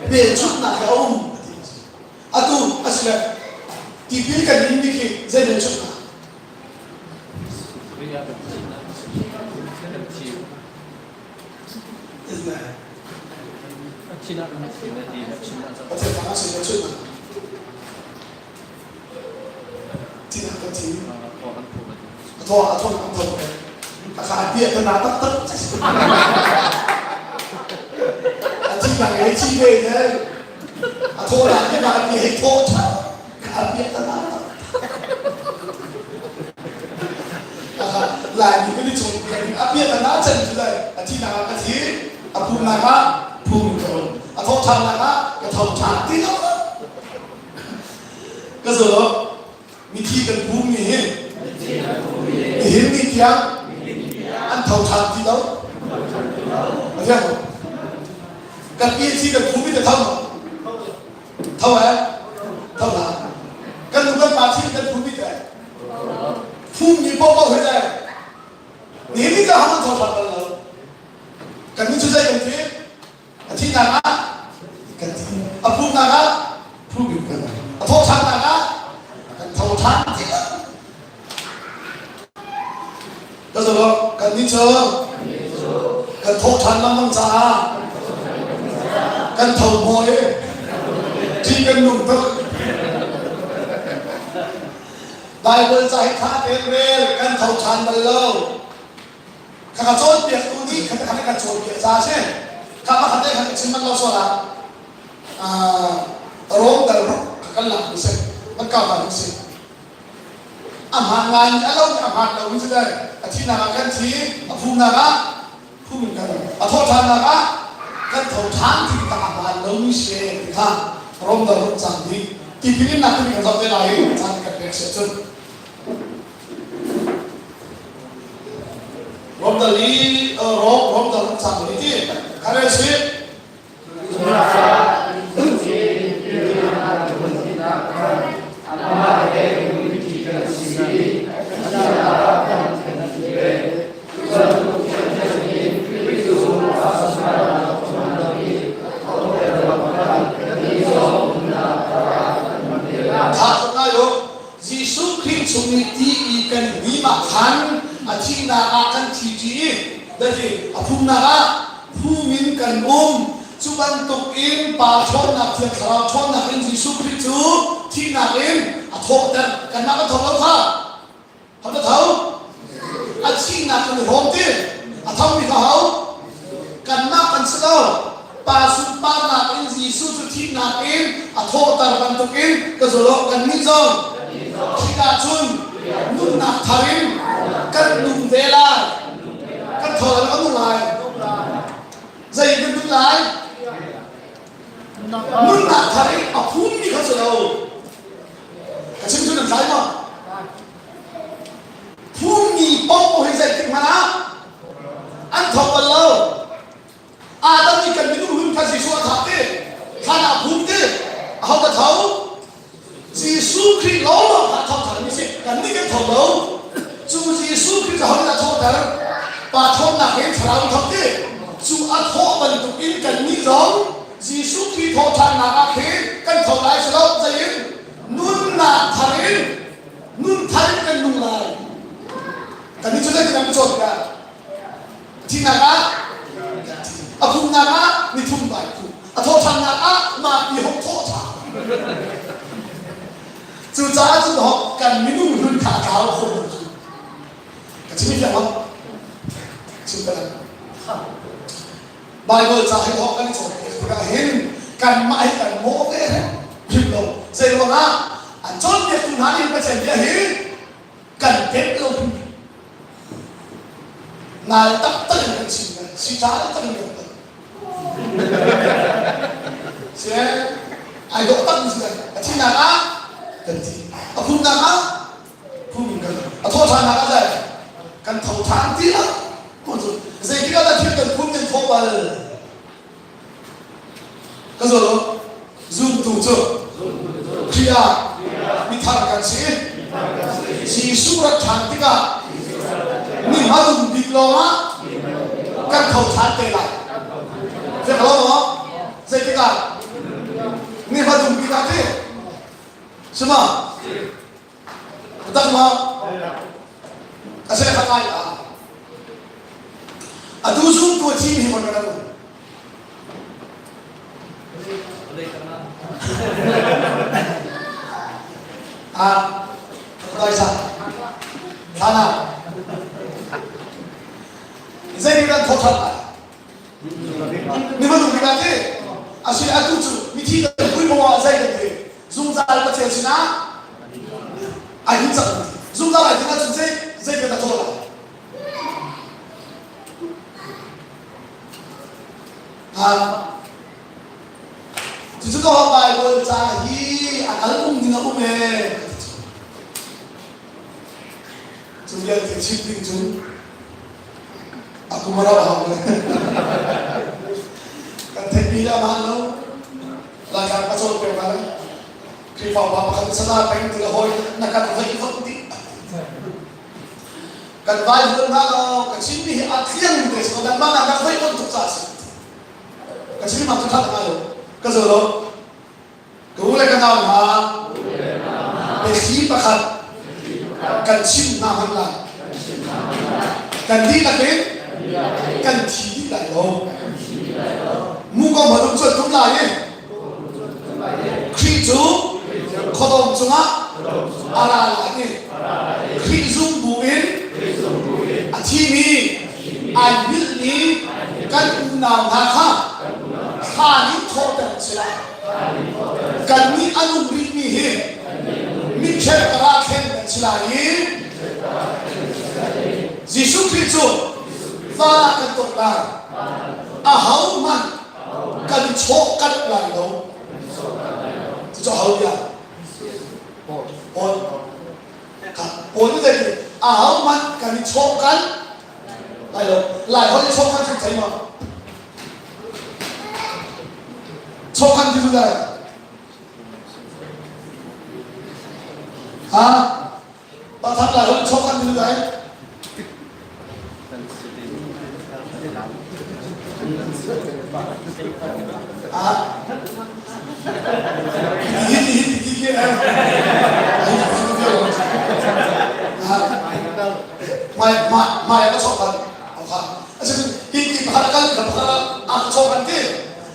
Hmelchunhnak he a um. Atu asile tipil kan in mi khi zei hmelchunhnak? Pathian fang a si na chunhnak. Thihnak kan thi. A thaw a thaw a thaw. A kha a bia ka na tak tak. A thi ka ngei chi ve ne. A thaw la ke na ki hei thaw tha. Ka bia ka na tak. Lai mi kan i chung a bia ka na chan cu lai. A thi nak ah ka thi. A phum nak ah phum ka um. A thaw than nak ah ka tho than ti lo. Ka zo mithi kan phum mi hi nihin ni tiang an tho ṭhan ti lo. A fiang ko. Kan pi thi kan phum i ka tho. Tho eh? Tho hlah. Kan nu kan pa thi kan phum i te. Phum mi poah hi le nihin ni tiang an tho ṭhan bal lo. Kan ni cu zei kan ti? A thihnak ah kan thi. A phumnak ah phum in kan a thawhṭhannak ah kan tho ṭhan ti lo. Ka zo kan nih cu kan thawhṭhan lengmang caah kan tho mawi ṭih kan nung tuk. Bible ca hi ṭha tein rel kan tho ṭhan bal lo. Kha ka cawnpiaktu nih kha kha ka cawnpiak ca a si. Kha pakhat te kha ka chim manh lo sual ah Rom dal ruk kha kan lak mi si. Kan kau ta mi si. A hmaan ngai mi a lo a hmaan lo mi si dai. A thihnak ah kan thi, a phumnak ah phum in kan a thawhṭhannak ah kan tho ṭhan ti kha a hmaan lo mi si ti kha Rom dal ruk cang nih tipil innak timi kan zoh te lai i caan kan pek si ahcun Rom dal i Rom Rom dal kan cang ni ti kha si. Tha tuk lai u. Jesuh Jesuh Khrih chung i ti i kan hnim ah khan a thihnak ah kan thi ṭi i dati a phumnak ah phum in kan um. Cu bantuk in Pa ṭhawnnak Thiang Thlarau ṭhawnnak in Jesuh Khrih cu thihnak in a thawhter. Kanmah kan thawk lo kha. Ho na tho? A thihnak kan i hrawm ti. A thomi kha ho? Kanmah kan si lo. Pa sunparnak in Jesuh cu thihnak in a thawhter bantukin ka zul kannih zong thih ahcun nunnak thar in kan nung ve lai. Kan tho lai kan nung lai. Zei kan nung lai? Nunnak thar in a phummi kha si lo. Ka chim cu nan tlai maw? Phungmi paoh hi zeitik hmanh ah an thawk bal lo. Adam nih kan minung hun kha Jesuh a thah ti, thlan ah phum ti, aho ka tho? Jesuh Khrih lawnglawng kha a tho than mi si. Kan nih kan tho lo. Cu Jesuh Khrih cu ho nih a thawhter? Pa ṭhawnnak in thlarau in thawk ti. Cu a thawh bantuk in kan nih zong Jesuh Khrih thawhṭhannak ah khin kan tho lai si lo zei in nunnak thar in nun thar in kan nung lai. Kan nih cu zeitin kan cawn tikah thihnak ah a phumnak ah ni thum vai phu a thawhṭhannak ah mah ti hok thawhṭha. Cucaah cun hok kan minung hlun kha a tlau kho lo cu. Ka chim i fiang lo. Chim ka Baibal ca hi thawk kan i cawnpiak tikah hin kanmah hi kan mawh ve hrim lo. Zei ruangah an cawnpiaktu hna nih Pathian bia hi kan pek lo hrim. Nal taktak in kan chim ve. Si ṭha taktak in kan ton. Si ai dawh tak mi si a thihnak ah kan thi. A phunnak ah phung kan a thaw ṭhannak ah zei kan tho ṭhan ti ah zeitik ah dah thil kan phun kan thawh bal ka zul zumtu cu Khrih ah mithar kan si Jesuh rat ṭhan tikah ni hmanung bik lawngah kan tho ṭhan te lai Fiang lo maw zeitik ah ni hmanung bik ah ti si ma Tak ma? A se kha ngai a. Atu zum tu thi mi mon kan um. A dai sa. Thana. Zei kan thot that lai. Ni ma dum ka ti. Asi atu cu mithi kan pui mo zei kan ti. Zungzal Pathian sinah ai hin cang zungzal ai hin ahcun zei zei kan thaw lai ha cucu ka Bible ca hi a kal um ding a um e cu vialte chim ding cu a kum a rau hau kan theihmi le a hmaan lo Laitlang ka cawn peng lai. Khrihfa upa pakhat sana peng ti le hawi na kan vai vot dih. Kan vai vot hna lo ka chimmi hi a tliang te so dan mah na vai vot tuk ca si. Ka chimmi mak cu tha ngai lo. Ka zo lo. Ka u le ka nau hna biathli pakhat kan chim hna hman lai. Kan dihlak in kan thi dih lai lo. Mu ko hmanh um cuan tum lai i Khrih cu khuadawm cungah a ra lai i Khrih zum bu in a thimi ai hngilhmi kan unau hna kha thlan in thawhter an si lai. Kannih a nung rihmi hi mitṭhep karah thlen kan si lai i Jesuh Khrih cu van ah kan tok lai. Ahohmanh kan i chawhkanh lai lo. Cucu aho bia? Paul. Paul nih zei ahohmanh kan i chawhkanh lai lo. Lai holh i chawhkanh cu thei maw? Chawhkanh ti cu dai. Ha? Pathat lai holh chawhkanh ti cu dai. Ah. Hi hi hi hi hi. Hmai hmai a ka chawh kan kha. Asinain hi ti pakhat a kal ka pakhat a ka chawh kan ti.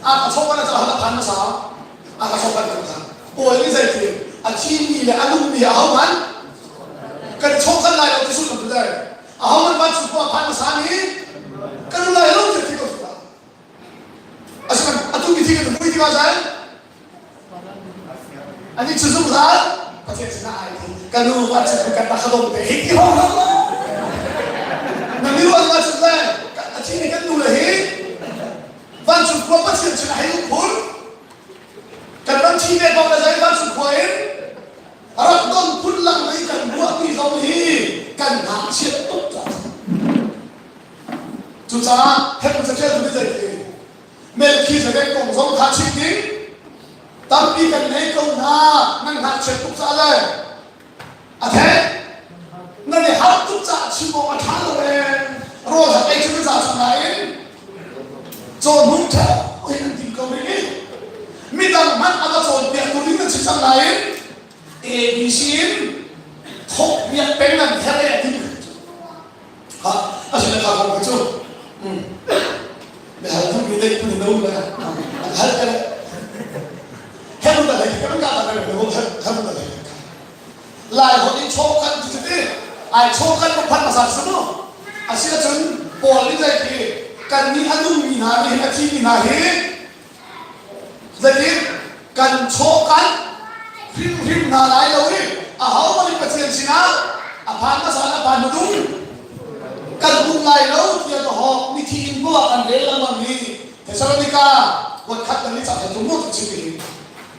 A ka chawh kan a a phan hmasa. A ka chawh kan kan kha. Paul nih zei a thimi le a nungmi a hohmanh kan chawh kan lai lo ti sullam tu dai. A hohmanh vancung khua phan hmasa ni kan lai lo ti ko su. Asinain atu mi thi kan mui tikah zai Ani cu zungzal Pathian sinah ai ti. Ka nu va cu kan rak dong te hi ti hong hong. Na mi ruang va cu le a thi ni kan nu le hi vancung khua Pathian sinah hei um phun. Kan ram thi ve ko le zai vancung khua in rak don phun lang i kan ruahmi zong hi kan ngakchiat tuk caah. Cucaah Hebrew caṭialtu nih zei ti Melkhizedek kong zong kha chim ding tampi kan ngei ko hna nan ngakchiat tuk caah le a the nan i harh tuk caah chim awk a ṭha lo ee rawl hak ei cu na za cang nain cawnhung ṭha hin an tim ko rih i midang hmanh a va cawnpiaktu ding nan si cang nain ABC in thawk piak peng nan herh e a ti Ha, a sin kha kong cu. Me hal tu mi dei pun no la. An hal ka le. Hem da le ka ka ka le no hem da le. Lai ho in chok kan tu ti. Ai chok kan phan ma sa su no. Asina cun Paul ni zai ki kan ni anung mi hna ni a thi mi hna hi Zeitin kan chawkanh hrimhrim hna lai lo i ahohmanh in Pathian sinah a phan hmasa le a phan hmanung kan um lai lo tiah dawhawk mithi in bu ah kan rel lengmang mi Thesalonika kuatkhat kan i cak tum mu chim hi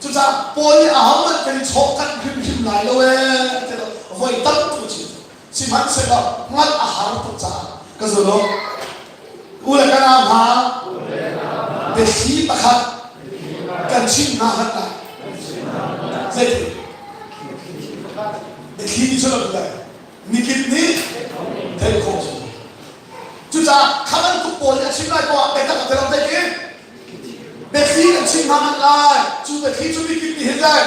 cucaah Paul nih ahohmanh kan i chawkanh hrimhrim lai lo ee tiah voi tam tuk chim Sihmanhsehlaw hngalh a har tuk caah ka zul u. U le ka nau hna, biathli pakhat kan chimh hna hlat lai. Zeitin? Biathli nih cun a lai. Mikip nih theih khawh a si. Cucaah kha bantuk pawl nih a chim lai poah biatak a tel zeitin? Biathli kan chim hna hmanh lai. Cu biathli cu mikip nih hin lai.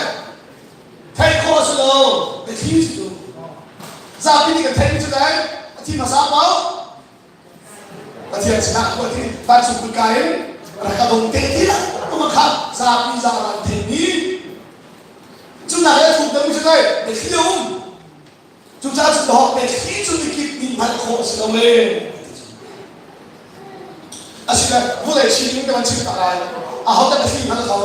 Theih khawh a si lo. Biathli si cu. Zapi nih kan theihmi cu dai a thi hmasa pau. Pathian sinah a ti vancung kutka in rak ka dong te ti la uma kha zapi zaran theihmi cu nak le thuk deuh cu dai biathli a um. Cucaah cu dawh biathli cu mikip nih hngalh khawh a si lo e. Asile vulei sining ka van chim tak lai. Aho dah biathli hngal kho?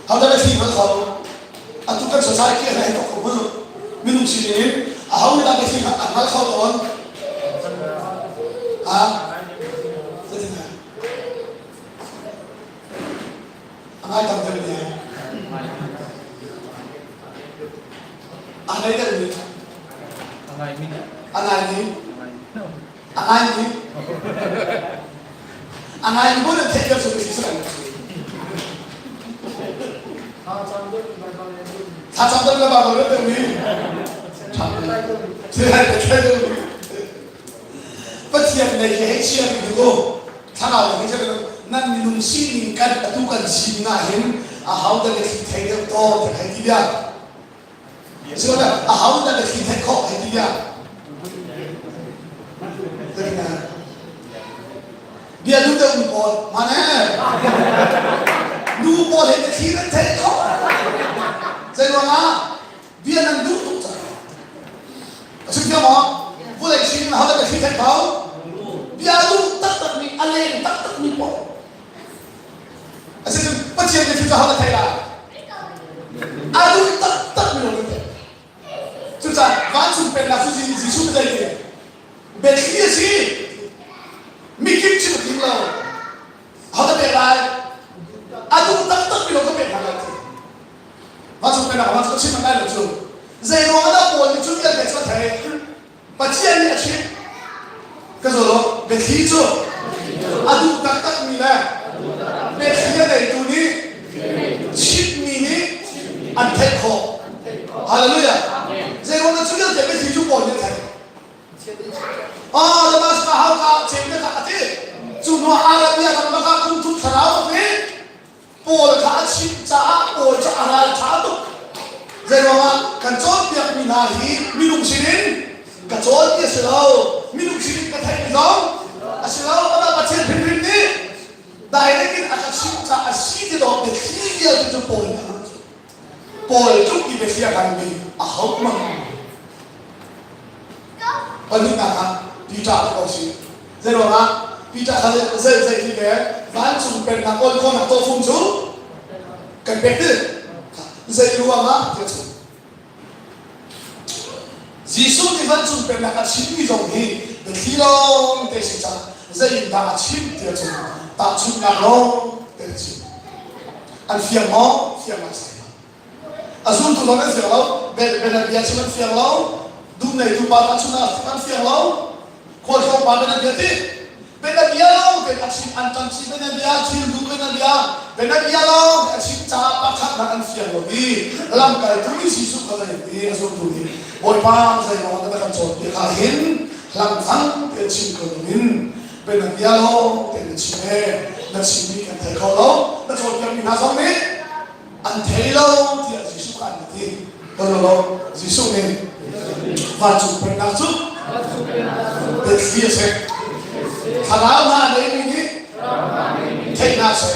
Ho dah biathli hngal kho? Atu kan society ah hei tok ko hmanh minung sining in aho nih dah biathli a hngal kho tawn? Ha? Zeitin A ngai tam deuh ne. A ngai deuh ni. A ngai mi. A ngai mi. A ngai mi. A ngai mi bu nan theih deuh su si lai. Thlacam deuh le Bible rel deuh mi. Pathian lei hi hei chia mi ku. Thlarau hi nan minung sining kan atu kan sining ah hin a hau dah ka thli thei deuh taw ti hei ti bia. Sihmanhsehlaw a hau dah ka thli theih khawh hei ti bia. Bia duh deuh nu pawl mana nu pawl he ka thli nan theih khawh. Zei ruangah bia nan duh tuk caah. A chim thiam maw? Vulei sining na hau ka thli theih ko. Bia duh taktak mi a leng taktak mi pawl. Asinain Pathian nih thil hau na theih lai. A duh taktak mi lawng na theih. Cucaah vancung pennak cu Jesuh zei ti? Biathli a si. Mikip chim a tling lo. Ho ta pek lai? A duh taktak mi lawng ka pek hna lai ti. Vancung pennak ah cu chim lai lo cu. Zei ruang dah Paul nih cu vialte cu a theih? Pathian nih a chimh. Ka zaw lo, biathli cu a duh taktak mi le biathli a neitu nih chimhmi nih an theih khawh. Hallelujah. Zei ruang dah cu vialte biathli cu Paul nih a theih? Ah, Damascus hauka cem na a ti. Cu hnu Arabia ram lakah kum thum thlarau nih Paul kha a chimh caah Paul cu a ralṭha tuk. Zeiruangah kan cawnpiakmi cawnpiakmi hna hi minung sinin ka cawn ti a si lo. Minung sinin ka theihmi zong a si lo. Amah Pathian hrimhrim nih direct in a ka chimh caah a si ti dawh biathli vialte cu Paul nih a Paul tluk i biathli a hmanmi a hohmanh Pahnihnak ah Peter cu ko si. Zeiruangah Peter kha zei zei ti le vancung pennak awl khawhnak tawhfung cu kan pek ti. Zei ruangah ti a chim. Jesuh nih vancung pennak a chimmi zong hi biathli lawng te si cang. Zei in dah a chim ti a chim. Tahchunhnak lawng te a chim. An fiang maw? Fiang ngai sai. A zultu zong an fiang lo. Bel bia chim an fiang lo. Dum neitu pa tahchunhnak an fiang lo. Khualtlawng pa ben bia ti. Ben bia lawng te a chim an ṭang chim ben bia thil duh ben bia ben bia lawng a chim caah pakhat hmanh an fiang lo i lamkaltu nih Jesuh kha zei ti a zultu nih Bawipa zei lawng na kan cawnpiak ah hin lamthang te chim ko dingin ben bia lawng te na chim e na chimmi kan thei kho lo na cawnpiakmi hna zong nih an thei lo tiah Jesuh kha an ti. Kan lo Jesuh nih vancung pennak cu biathli a si. Thlarau hna neimi nih theihnak a si.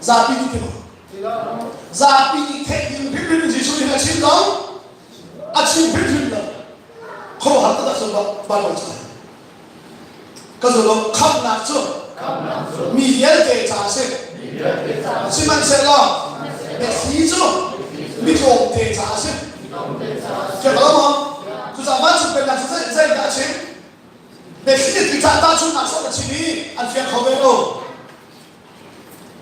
Zapi nih ti Zapi nih theih ding hrimhrim Jesuh nih a chim lo. A chim hrimhrim lo. Khuaruahhar taktak cu Baibal ca. Ka zulh khamhnak cu mi vialte ca a si. Sihmanhsehlaw biathli cu mi tlawmte ca a si. Fiang lo maw? Cucaah vancung pennak cu zeidah a chim? Biathli ti cah tahchunhnak sawh a chim i an fiang kho ve lo.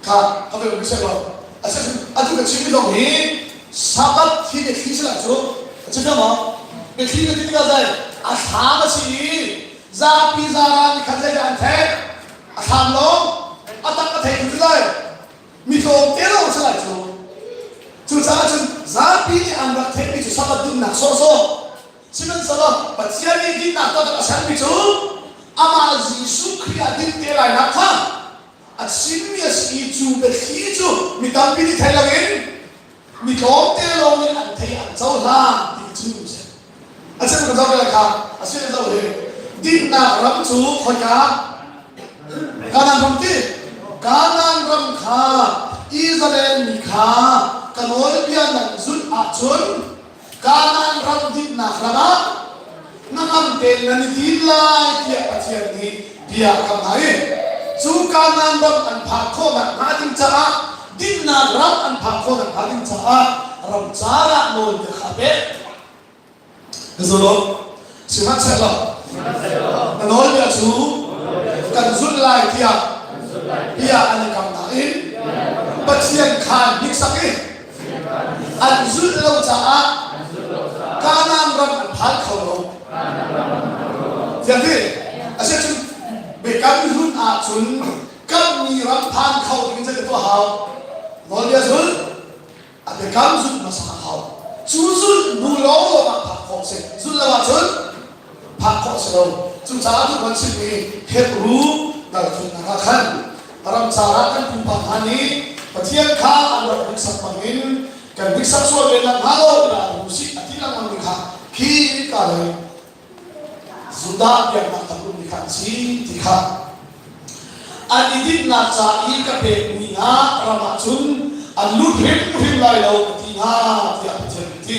Kha ka ve lo seh law. Atu ka chimmi zong hi Sabbath hi biathli si lai cu. A chim maw? Biathli na ti tikah zei? A thlam a si i zapi zaran nih khan zeidah an theih? A thlam lawng a tak a thei tu lai. Mi tlawmte lawng si lai cu. Cucaah cun zapi nih an rak theihmi cu Sabbath dumnak sawhsawh Sihmanhsehlaw Pathian nih dinnak taktak a sermi cu amah Jesuh Khrih ah din te lainak kha a chimmi a si i cu biathli cu mi tampi nih thei loin mi tlawmte lawng nih an thei an cohlan ti cu a si. A chim kan zoh lai kha a si zoh hi dinnak ram cu khoika Kanaan ram ti Kanaan ram kha Israel mi kha ka nawlbia nan zulh ahcun Kanaan ram dinhnak ram ah hnangam tein nan i din lai tiah Pathian nih bia a kam hna i cu Kanaan ram an phak khawhnak hnga ding caah dinhnak ram an phak khawhnak hnga ding caah ramcar ah nawlbia kha a pek. Na zul u. Sihmanhsehlaw na nawlbia cu kan zulh lai tiah bia an i kam nain Pathian khaan hniksak i an zulh lo caah Kanaan ram an phan kho lo. Tiang ti asiahcun biakam hlun ahcun kammi ram phan kho ding in zei tuah hau? Nawlbia zulh a biakam zulh hmasa a hau. Cu zulh hnu lawnglawng ah phak khawh a si. Zulh lo ahcun phak khawh a si lo. Cucaah tu kan chimmi Hebru dalthumnak ah khan ramcar ah kan pupa hna nih Pathian kha an rak hneksak bangin kan hneksak sual ve nakhnga lo tiah ru sih a ti lengmang mi kha khi ka lei Judah biaknak tam ummi kha an si ti kha an i dinhnak ca i ka pekmi hna ram ah cun an lut hrimhrim lai lo ka ti hna tiah Pathian nih a ti.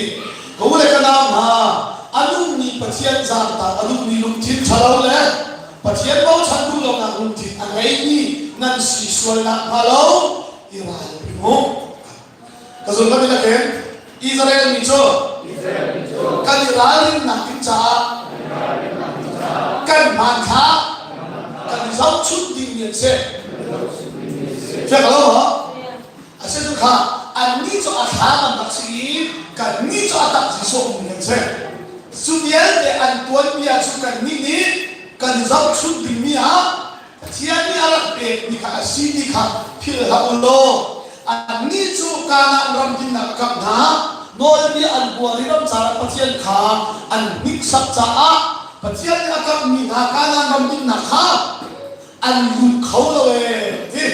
Ka u le ka nau hna, a nungmi Pathian zaangtak a duhmi lungthin ṭhalo le Pathian bochan duh lonak lungthin a ngeimi nan si sual nakhnga lo i ralring u. Ka zulh in a ken. Israel mi cu kan i ralrinnak ding caah kan hmanthlak kan i zohchunh dingmi an si. Fiang lo maw? A si cu kha annih cu a thlam an rak si i kannih cu a tak Jesuh mi an si. Cu vialte an tuanbia cu kannih nih kan i zohchunh dingmi ah Pathian nih a rak pekmi kha a si ti kha philh hlah u law annih cu Kanaan ram dinnak a kamh hna. Nawlbia an buar i ramcar ah Pathian kha an hniksak caah Pathian nih a kamhmi hna Kanaan ram dinnak kha an lut kho lo ee ti.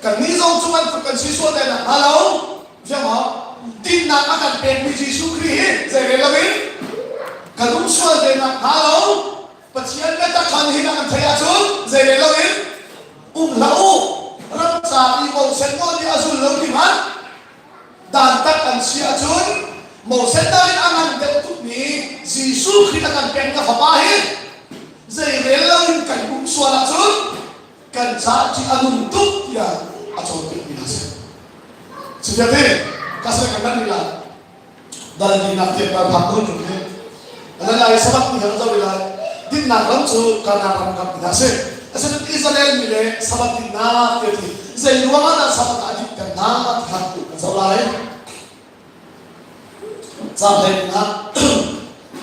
Kannih zong cu bantuk kan si sual te nakhnga lo. Fiang maw? Dinnak Dinnak a kan pekmi Jesuh Khrih hi zeirel loin kan um sual ve nakhnga lo Pathian biatak kha nihin ah kan theih ahcun zeirel loin um hlah u. Ramcar i Moses nawl nih a zul lo ti hmanh dantat an si ahcun Moses nakin a ngan deuh tukmi Jesuh Khrih a kan peknak Fapa hi zeirel loin kan um sual ahcun kan caah ṭih a nung tuk tiah a cawnpiakmi hna si. Cuvialte ka sal kan rat rih lai. Dal linak tiang kan phak ko ṭung hi. Nan lai Sabbath ni kan zoh rih lai. Dinnak ram cu Kanaan ram kam hna si. Asinain Israel mi le Sabbath dinnak ti ti zei ruang ah dah Sabbath a dinter hna ti kha kan zoh lai. Caang hleinak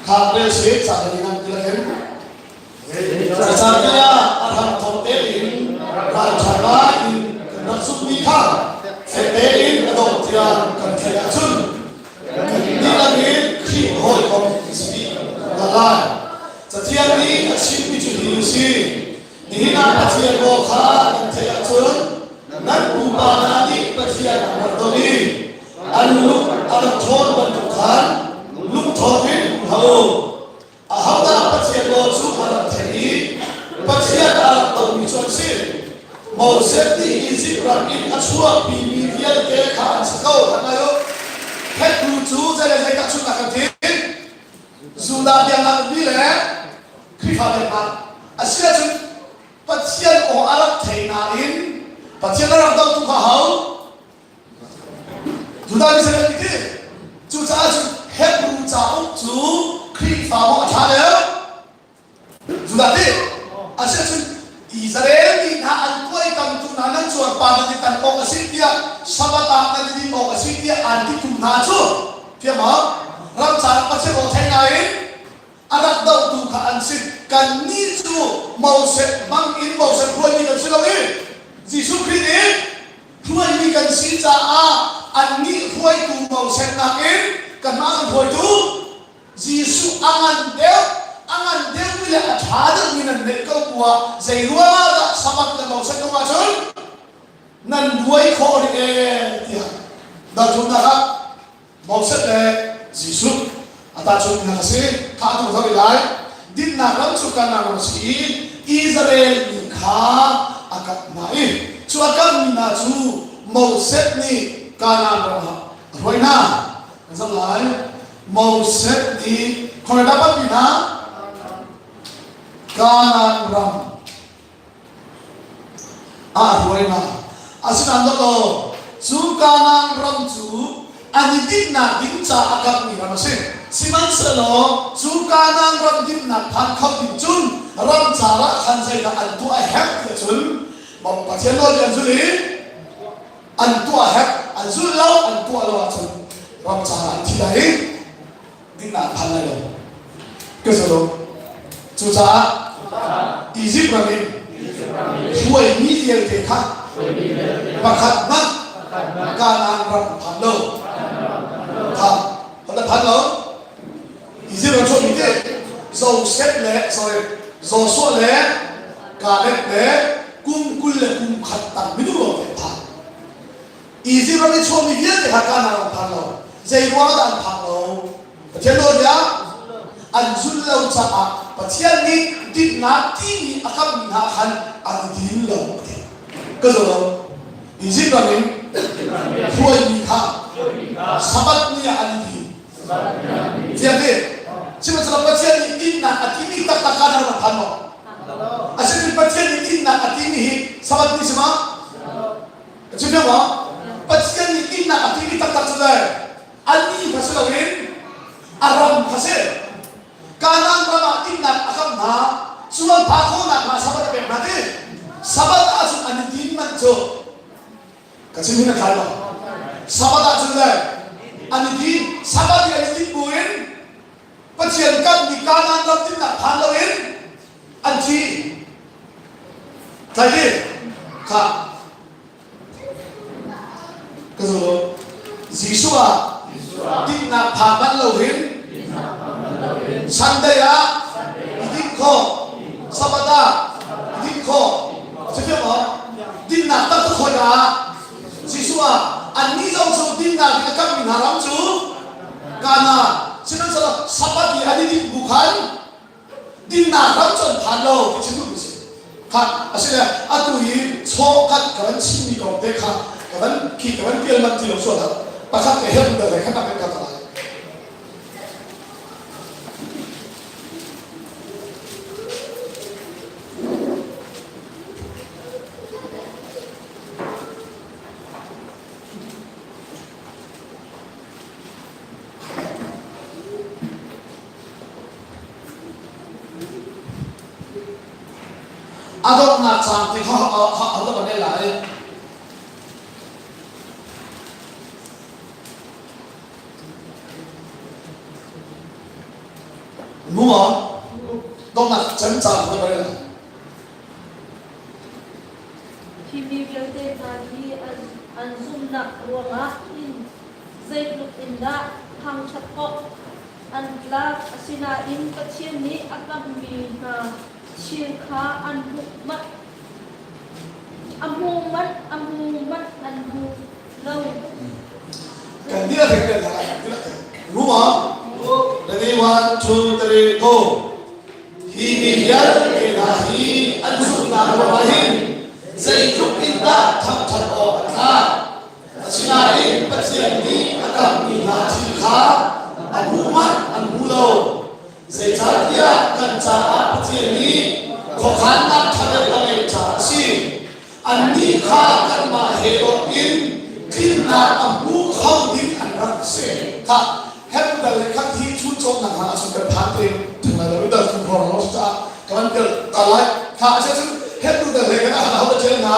kha rel si caang hleinak ti lakin Zeicahtiah a hramthawk tein ralṭha ngai in kan rak zumhmi kha fek tein a dongh tiang kan theih ahcun kan dihlak in Khrih hawikom kan si dih hna lai. Cathiang nih a chimmi cu hi a si. Nihin ah Pathian aw kha nan theih ahcun nan pupa hna nih Pathian an rak don i an lung a rak ṭhawn bantuk khan lungṭhawn in um hlah u. Ahodah Pathian aw cu a rak theih i Pathian a rak domi cu an si? Moses nih Izipt ram in a chuahpimi vialte kha an si ko. Kan ngai u. Hebru cu zei le zei tahchunhnak kan thim. Judah biaknak ummi le Khrihfa biaknak a si ahcun Pathian aw a rak thei nain Pathian a rak dohtu kha ho? Judah mi sal an ti. Cucaah cun Hebru cauk cu Khrihfa maw a ṭha deuh? Judah ti. Asiahcun Israel mi hna an tuaitamtu hna nan cuarpa nan i tan awk a si tiah Sabbath ah nan i din awk a si tiah an titu hna cu thiam maw? Ramcar ah Pathian aw thei nain a rak dohtu kha an si. Kannih cu Moses bang in Moses hruaimi kan si lo i Jesuh Khrih nih hruaimi kan si caah annih hruaitu Moses nakin kanmah kan hruaitu Jesuh a ngan deuh, a ngan deuhmi le a ṭha deuhmi nan neih ko bu ah zei ruangah dah Sabbath le Moses nung ahcun nan buai khawh rih ee tiah dothumnak ah Moses le Jesuh a tahchunhnak a si. Kha tu zoh i lai. Dinnak ram cu Kanaan ram a si i Israel mi kha a kap hna i cu a kapmi hna cu Moses nih Kanaan ram ah a hruai hna. Kan zoh lai. Moses nih khawidah pampi hna? Kanaan ram ah hruai hna. Asinain dawt cu Kanaan ram cu an i dinhnak ding ca a kammi ram a si. Sihmanhsehlaw cu Kanaan ram dinhnak phan kho ding cun ram car ah khan zeidah an tuah a herh tiah cun Pathian nawl an zul i an tuah herh an zul lo an tuah lo ahcun ram car ah an thi lai i dinnak phan lai lo ka zul cucaah Izipt ram in hruaimi vialte kha pakhat hmanh Kanaan ram phan lo kha holh phan lo Izipt ram chuahmi te Joseph le sorry Joshua le Caleb le kum 20 le kum khat tang minung lawng te phan Izipt ram i chuahmi vialte kha Kanaan ram phan lo. Zei ruang dah an phak lo? Pathian nawlbia an zulh lo caah Pathian nih dinnak timi a kammi hna khan an din lo a ti. Ka zo lo. Izipt ram in hruaimi kha Sabbath ni ah an din. Fiang Sihmanhsehlaw Pathian nih dinnak a timi taktak Kanaan ram phan maw? Asinain Pathian nih dinnak a timi hi Sabbath ni si ma? Cuti maw? Pathian nih dinnak a timi taktak cu le annih kha si loin a ram kha si. Kanaan ram ah dinnak a kam hna, cu an phah khawhnak hnga Sabbath a pek hna ti. Sabbath ahcun an i din manh cu ka chim hin a thlai lo. Sabbath ahcun le an i din, Sabbath i an i din buin Pathian kammi Kanaan ram dinnak phan loin an thi. Tlai di. Kha. Ka zo. Jesuh ah dinnak phan bal lo hin Sunday ah i dinh khawh, Sabbath ah i dinh khawh. Cuti maw? Dinnak tak tak khoi ah Jesuh ah annih zong cu dinnak in a kammi hna ram cu. Kanaan. Sihmanhsehlaw Sabbath i an i dinh bu khan dinnak ram cu an phan lo ti chim duhmi si. Kha asile atu hi chawkhat ka van chimmi kong te kha ka van khi ka van pial manh ti lo sual ah pakhat ka herh dal he khan nak ka lai. A donghnak caan ti kha a va kan lai. Mu maw? Donghnak chan caan va kan lai. Hi mi vialte hna hi an zumhnak ruangah hin zeitluk in dah thangṭhat awk an tlak. Asinain Pathian nih a kamhmi hna thil kha an hmuh manh, a hmu manh, a hmu manh an hmu lo. Kan dihlak in kan dihlak in. Mu maw? Ready, one, two, three, go. Hi mi vialte hna hi an zumhnak ruangah hin zeitluk in dah thangṭhat awk a tlak. Asinain Pathian nih a kamhmi hna thil kha a hmu manh an hmu lo. Zeicahtiah kan caah Pathian nih khuakhannak ṭha deuh a ngeih caah a si. Annih kha kanmah he lawng in tlinnak a hmu kho ding an rak si. Khah Hebrew le khat hi chun cawmnak hna ahcun kan phan te thung lai lo dal thung hrawng lo caah ka van tel ta lai. Kha a cun Hebrew dal he kan ah ho da ṭial hna.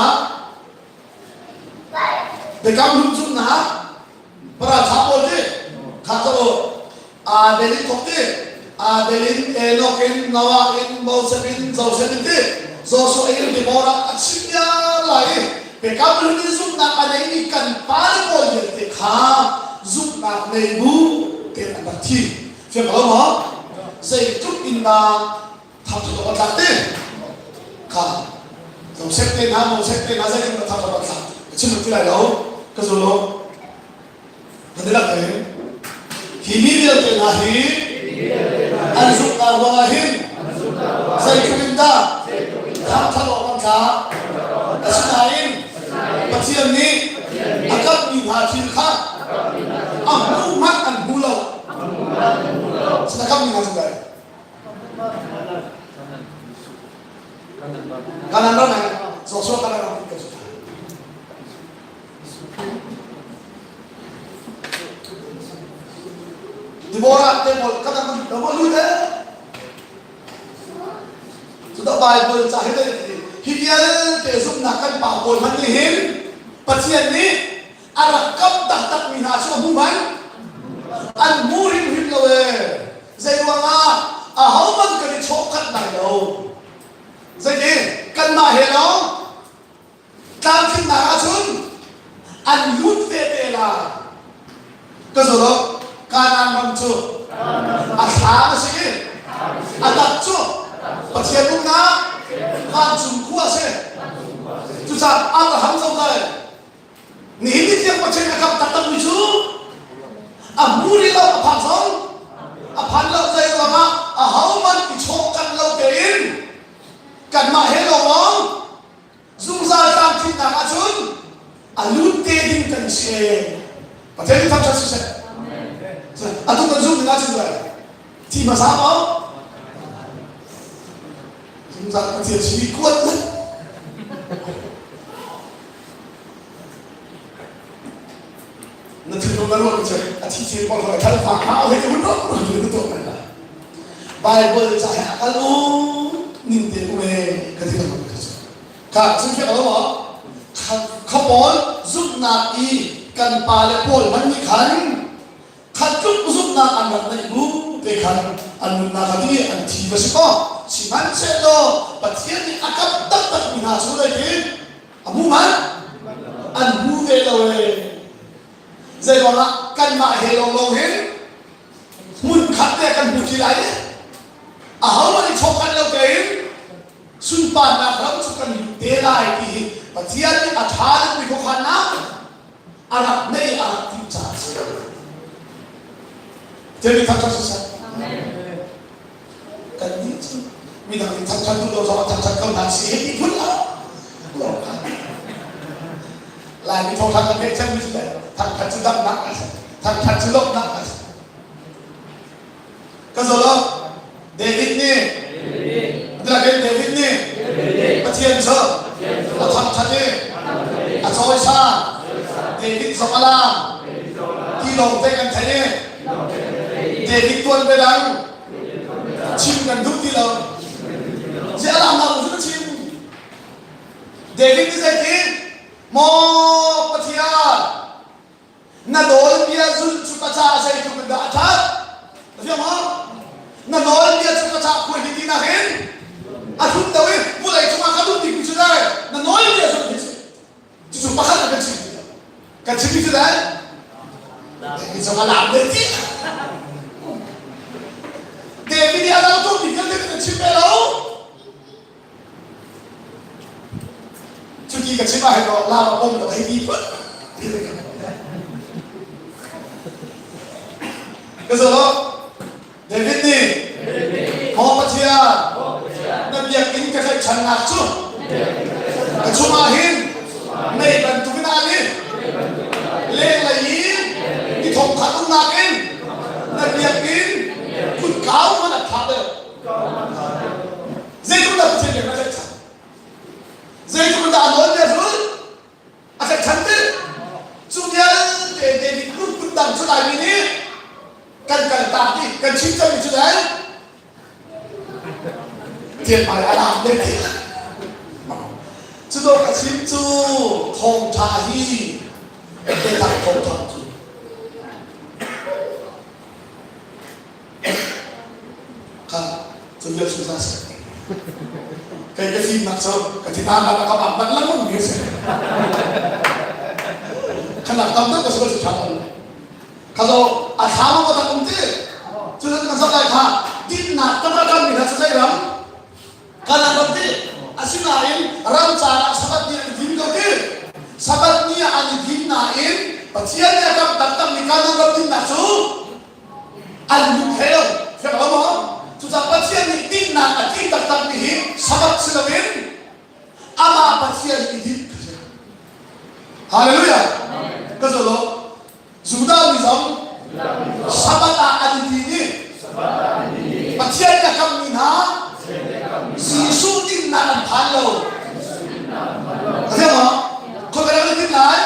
Biakam hlun zumhnak para tha pawl ti kha ka Abel in thok ti Abel in Enoch in Noah in Moses in Joseph in ti Joshua in Deborah a chim lai i biakam hlun in zumhnak a neimi kan pale pawl vialte kha zumhnak nei bu tein an rak thi fiang lo maw zeitluk in dah thangṭhat awk a tlak ti kha Joseph te hna Moses te hna zeitluk in thangṭhat awk a tlak ka chim ti lai lo ka zul lo kan i lak hi mi vialte hna hi an zumhnak ruangah hin zeitluk in dah thangṭhat awk an tlak asinain Pathian nih a kamhmi hna thil kha a hmu hmanh an hmu lo a kamhmi hna cu Kanan ram eh Joshua kanan ram ka cu Deborah te bol kanan ram da bol lu te Cuta Bible ca hi hi vialte zumhnak kan pa pawl hmanh nih hin Pathian nih a rak kam taktak mi hna cu a hmu man an hmu hrimhrim lo ee zei ruangah ahohmanh kan i chawhkhat lai lo zeiti kanmah he lawng tlamtlinnak ahcun an lut ve te lai ka zolo Kanaan ram cu a thlam a si i a tak cu Pathian uknak vancung khua a si cucaah Abraham zong lai Nihin ni tiang Pathian a kam taktakmi cu a hmu rih lo a phan zong a phan lo zei ruangah ahohmanh i chawhkanh lo tein kanmah he lawnglawng zungzal tlamtlinnak ahcun a lut te ding kan si. Pathian nih thangṭhat siseh. Atu kan zumh ding ahcun thi hmasa maw? Zungzal Pathian simi kuat Na thinlung na ruah cu a thi thi pawl hoi thal fa hau he hun ro ro tu to mai la Bible ca he akal u ning te u e ka ti lo ka ka chu ke lo kha pawl zumhnak i kan pa le pawl man nih khan khat tluk zumhnak an rak neih bu te khan an nunnak a ti an thi va si ko sihmanhsehlaw Pathian nih a kam taktak mi hna cu dai A hmu man? An hmu ve lo ee. Zei ruangah kanmah he lawnglawng hin hmun khat te kan hmu ti lai i aho man i chawkhat lo tein sunparnak ram cu kan lut te lai ti hi Pathian nih a ṭha deuhmi khuakhannak a rak nei a rak timh caah a si. Thil thangṭhat siseh. Kan nih cu midang nih thangṭhat duh lo zong ah thangṭhat ko hna si he ti phun lo. Laimi thawngṭha kan theih cangmi cu thangṭhat cu damnak a si. Thangṭhat cu lawmhnak a si. Ka zolo David nih David David nih Pathian cu a thangṭhat i a cawisan David zong a laam ti lawng te kan theih i David tuan bia dang chim kan duh ti lo. Ziah laamnak cu ka chim. David nih zeitin Maw Pathian na nawlbia zulh cu ka caah zeitluk in dah a ṭhat? Na fiang maw? Na nawlbia cu ka caah khuai hi ti nakin a hlut deuh i vawlei cungah ka duh bikmi cu dai na nawlbia zulh hi si. Cucu pakhat na kan chim ti lo. Kan chimmi cu dai David zong a laam ve ti. David nih a lo tuk mi vialte kan chim ve lo. Cuti ka chim ah hin lam a pom lo hei ti phun. Ka zolo David nih Maw Pathian na biakinn ka tlaihchannak cu ka chungah hin mei bantukin a alh i lenglei i ti thongkhat umnak in na biakinn kutkau hmanh a thlah deuh. Zeitluk dah Pathian biak na tlaihchan? Zeitluk dah a nawlbia zul? A tlaihchan ti? Cu vialte David lungput dang cu Laimi nih kan kaltak i kan chim cangmi cu dai Pathian hmai a laam deuh ti. Cu dawh ka chim cu thawngṭha hi biatak thawngṭha cu Kha cu vial cu za si. Kei ka fimnak cu ka thinang ah ka bang ban lengmang mi a si. Khanak tam deuh ka sual cu ṭha lo. Kha zo a thla ma tak um ti. Cu kan zoh lai kha dinnak tam a ram mi hna cu zei ram? Kan ram ti. Asinain ram caah Sabbath ni an i din ko ti. Sabbath ni ah an i din nain Pathian nih a kam taktak mi Kanaan ram dinnak cu an lut hlei lo fiang lo maw cucaah Pathian nih dinnak a ti taktak mi hi Sabbath si loin amah Pathian i dinh kha si Hallelujah ka zo lo Judah mi zong Sabbath ah an i din i Pathian nih a kammi hna Jesuh dinnak an phan lo a fiang maw khoi ka rak i din lai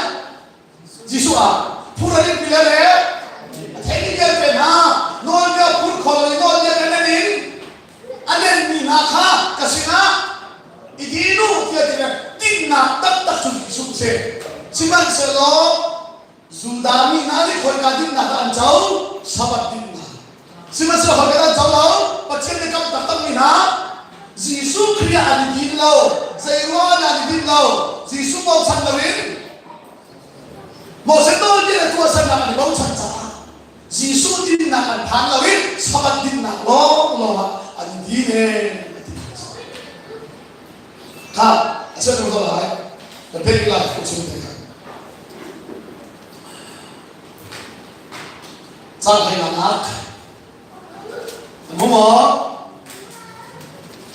Jesuh ah phur an in pile le a theimi vialte hna nawlbia phur kho lo i nawlbia kan an in a nenmi hna kha ka sinah i din u tiah ti le tinnak taktak cu Jesuh si. Sihmanhsehlaw Judah mi hna nih khoika dinnak dah an co? Sabbath dinnak. Sihmanhsehlaw khoika dah an co lo? Pathian nih kam taktak mi hna Jesuh Khrih ah an i din lo. Zei ruangah dah an i din lo? Jesuh bochan loin Moses nawlbia le tuahsernak an i bochan caah Jesuh dinnak an phan lo i Sabbath dinnak lawnglawng ah an i din ee a ti. Kha a ser ko lai. Ka pek lai ka chim te kha. Cang hai nak Mu maw?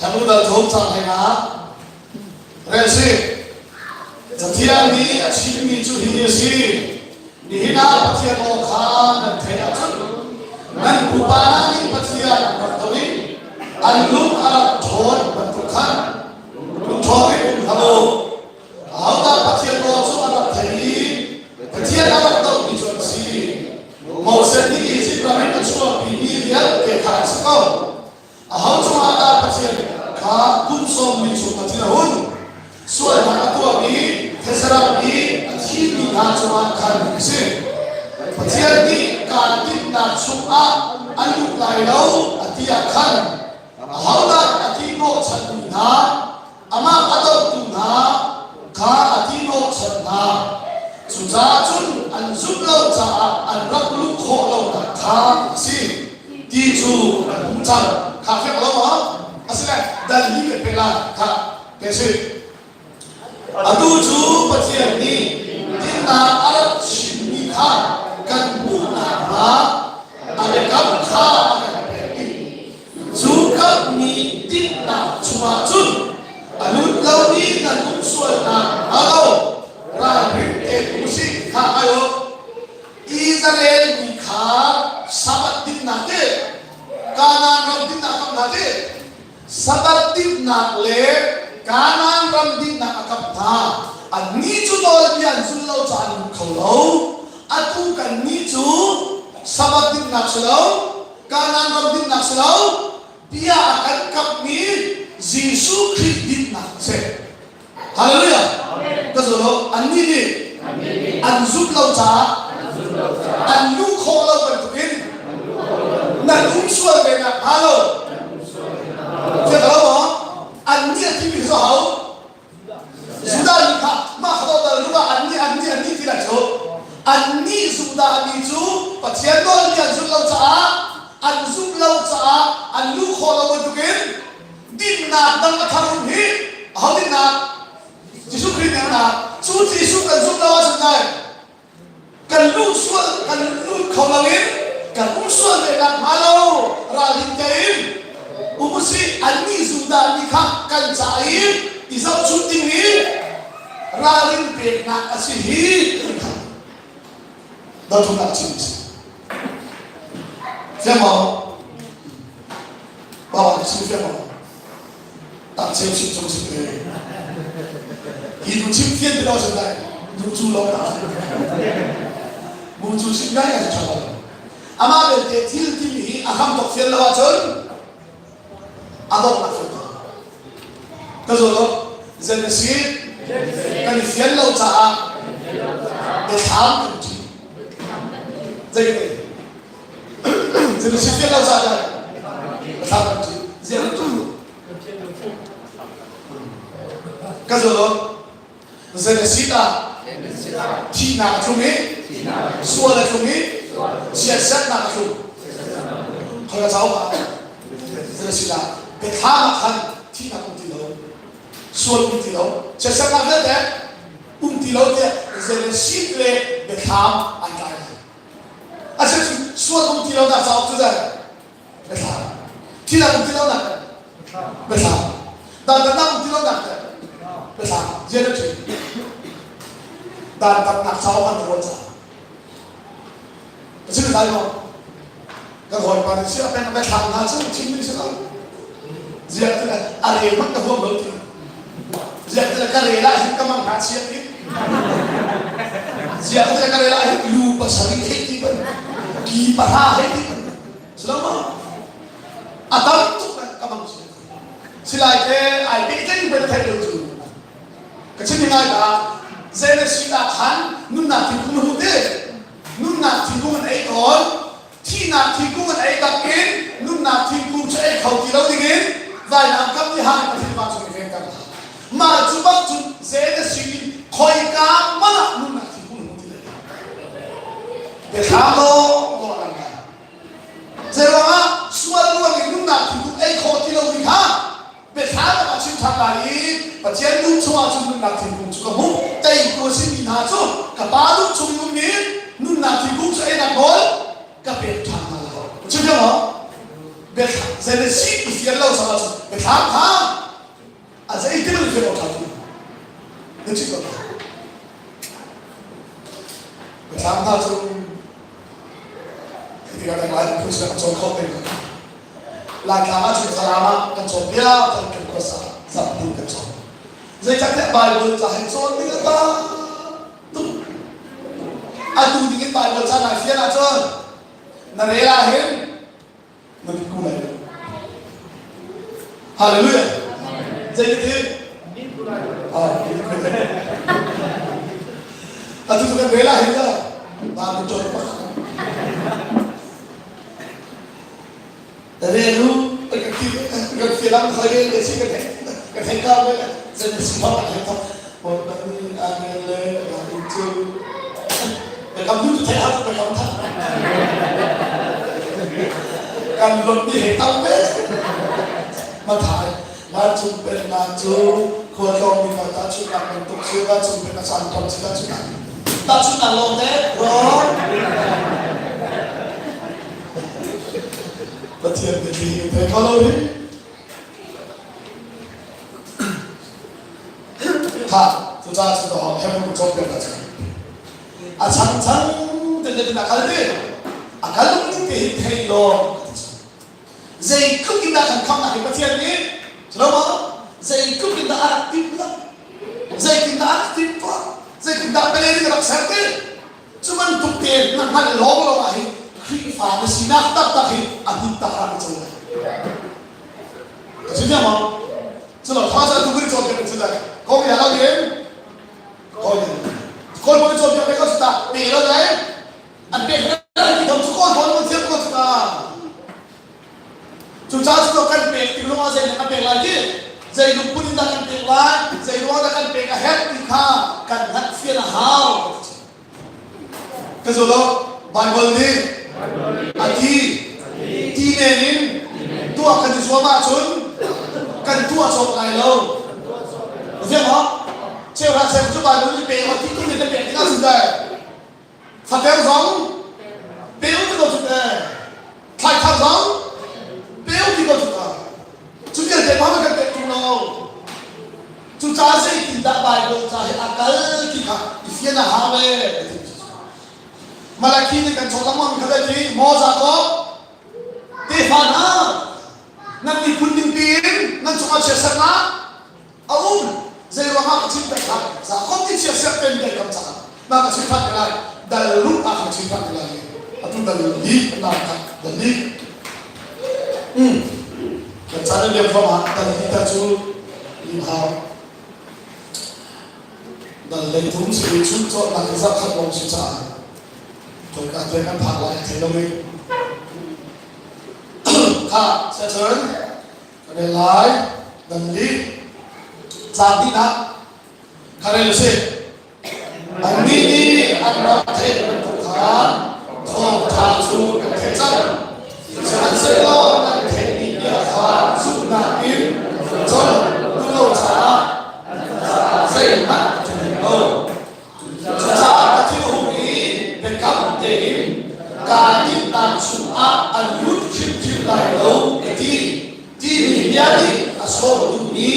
Hebrew dal thum cang hlei nga. Rel si. Cathiang nih a chimmi cu hihi a si. Nihin ah Pathian aw kha nan theih ahcun nan pupa hna nih Pathian an rak doh i an lung a rak ṭhawn bantuk khan lungṭhawng in um hlah u. Ahodah Pathian aw cu a rak thei i Pathian a rak dohmi cu an si. Moses nih Izipt ram in a chuahpimi vialte kha an si ko. Aho cungah dah Pathian kha kum sawm li chung a thin a hun? Sualnak a tuahmi Thesaram i a thimi hna cungah khan a si. Pathian nih kaan timhnak chungah an lut lai lo a ti ah khan ahodah a ti hnawhchanmi hna amah a dohtu hna kha a ti hnawhchan hna. Cucaah cun an zumh lo caah an rak luh khawh lonak kha a si ti cu an hmuh cang. Kha fiang lo maw? Asile dal hi kan pe lai. Kha ke si. Atu cu Pathian nih dinnak a rak chimmi kha kan hmuh nakhnga a biakam dinnak le Kanaan ram dinnak a kap hna. Annih cu nawlbia an zul lo caah an lut kho lo. Atu kannih cu Sabbath dinnak si lo, Kanaan ram dinnak si lo, bia a kan kapmi Jesuh Khrih dinnak a si. Hallelujah. Ka zul lo. Annih nih an zumh lo caah an luh khawh lo bantukin nan um sual ve nak hnga lo. Fiang lo maw? Annih a timi cu ho? Judah mi kha mah kha dal lu ah annih annih annih ti lai cu. Annih Judah mi cu Pathian nawlbia an zulh lo caah an zumh lo caah an luh khawh lo bantukin Dinnak dang a thar um hi aho dinnak? Jesuh Khrih dinnak. Cu Jesuh kan zumh lo ahcun dai kan luh sual kan lut kho loin kan um sual ve nak hnga lo ralrin tein um usih annih Judah mi kha kan ca i i zohchunh ding i ralrin peknak a si hi dothumnak chim si Fiang maw? Bawa chim fiang maw? Tak cheu chim chung chim ve. Hi nu chim fian ti lo sin dai. Nu cu lo na. Mu cu chim ngai ngai tha lo. Amah belte thil timi hi a ham tok fian lo ahcun a donghnak fian ko. Ka zo lo. Zen si kan i fian lo caah biathlam kan ṭi. Zei te? Zen si fian lo caah biathlam kan ṭi. Ziang tu? Ka zo lo. Zen si ta thihnak a tlung i sual a tlung i chiatserhnak a tlung. Khoi ka cauk ah zen si ta biathlam ah khan thihnak um ti lo. Sual um ti lo chiatserhnak vialte um ti lo tiah Genesis le biathlam an tlai lai. Asicun sual um ti lo nak cauk cu dah biathlam. Thilak um ti lo nak biathlam. Dantatnak um ti lo nak biathlam. Genesis. Dantatnak cauk an ruat caah. Asinu lai maw? Kan hawipa nih si a peng a biathlam hna cu chim ding si lo. Ziah ti le a rel hmanh ka huam lo ti. Ziah ti le ka rel ah hin ka mang hna chiat ti. Ziah ti le ka rel ah hin lu pasarih hei ti ban ki pahra hei ti ban. Si lo maw? A tam tuk ka mang si. Silai te ai pehtlaih pen theih lo cu. Ka chim ngai ka zei na si ah khan nunnak thingkung na hmuh ti. Nunnak thingkung an ei tawn. Thihnak thingkung an ei bak in nunnak thingkung cu ei kho ti lo dingin vainam kam nih hang in Pathian vancung in venter hna. Mah cu bak cun zei na si in khoika hmanh ah nunnak thingkung na hmu ti lai. Biathlam law law lang lai. Zeiruangah sual ruang in nunnak thingkung ei khawh ti lo mi kha Biathlam ah chim ṭhan lai i Pathian duh chungah cun nunnak thingkung cu ka hmuh. Teitu a simi hna cu ka Pa duh chung ummi nunnak thingkung cu einak nawl ka pek ṭhan hna lai. Chim fiang maw? Biathlam zei na si ti fian lo caah cun biathlam kha a zeitin an fian awk ṭha tu na chim ko. Biathlam hna cu Tikah kan Lai phun kan cawn khawh peng. Laitlang ah cun Falam ah kan cawnpiak kan kan khuasa zaptu kan cawn. Zeicahtiah Bible ca hin cawn ding a tam tuk. Atu ding in Bible ca nai fian ahcun na rel ah hin na mit ku lai lo. Hallelujah. Zeitin? Atu cu kan rel ah hin Bible cawn pakhat. Relu kan ti kan filang khoi le si kan kan thei ka ve zan si thong kan thei thong bon kan amen le in cu kan nu thei ha kan kam tha kan lon ni he tam ve ma thai ma chung pen na cu khua tlawng mi pa ta chu nak bantuk si va chung pen na chan tom si ta chu nak ta chu nak lo te ro Pathian biathli hi thei kho lo hi. Tha, cucaah cu dawh Hebrew cawnpiak a cang. A chang chang te te a kal ti. A kal ning te hi thei law zeitluk in dah kan khamnak hi Pathian nih lo maw? Zeitluk in dah a rak timh lo? Zeitin dah a rak timh tuah? Zeitin dah pele nih a rak ser te? Cu bantuk te na hngalh lawng lo ah hin Khrihfa na sinak taktak hi a hmun tak rak i co lai. Ka chim maw? Culo tha sa tu kuri cawnpiak in cu dai. Ko ya lo in ko ni. Kawl pawl cawnpiak pe ko cu ta pe lo dai. An pek na ti thom cu kawl pawl mun thiam ko cu ta. Cucaah cu kan pek tik lawngah zei dah kan pek lai ti? Zei lungput in dah kan pek lai? Zei ruang dah kan pek a herh ti kha kan hngalhfian a hau. Ka zul lo, Baibal nih a ti ti men in tuah kan i zuam ahcun kan tuah cawk lai lo. Ziang maw? Cheuhra cheu cu Baibal nih pe aw ti tu nih na pek tikah cun dai. Fater zong peu ti ko cu te. Thlaithar zong peu ti ko cu ta. Cu vialte pa kan pek ṭung lo. Cucaah zeitindah Baibal ca hi a kal ti kha i fian a hau ee. Malakhi nih kan chawh lengmang kha ti maw Jakob tefa hna nan miphun ningpi in nan cungah chiatsernak a um zei ruangah ka chim pek hlah Jakob nih chiatserh pen dai kam caah na ka chim ṭhan lai dal ruk ah ka chim ṭhan lai atu dal li na ka dal li kan caan liam fam ah dal li ta cu lim hau dal lei thum si chun chawt nak zak khat lawng si caah khoi ka te kan phak lai thei lo mi kha se chun kan lai dal li caan dihnak kha rel usih. Annih nih an rak theih bantuk khan thawngṭha cu kan theih cang. Sihmanhsehlaw nan theihmi bia kha zumhnak in con duh lo caah zeihmanh a ṭhahnem lo. Cucaah ka thinhung i biakam tein kaa tinhnak chungah an lut hrimhrim lai lo, ka ti. Timi bia nih a sawm duhmi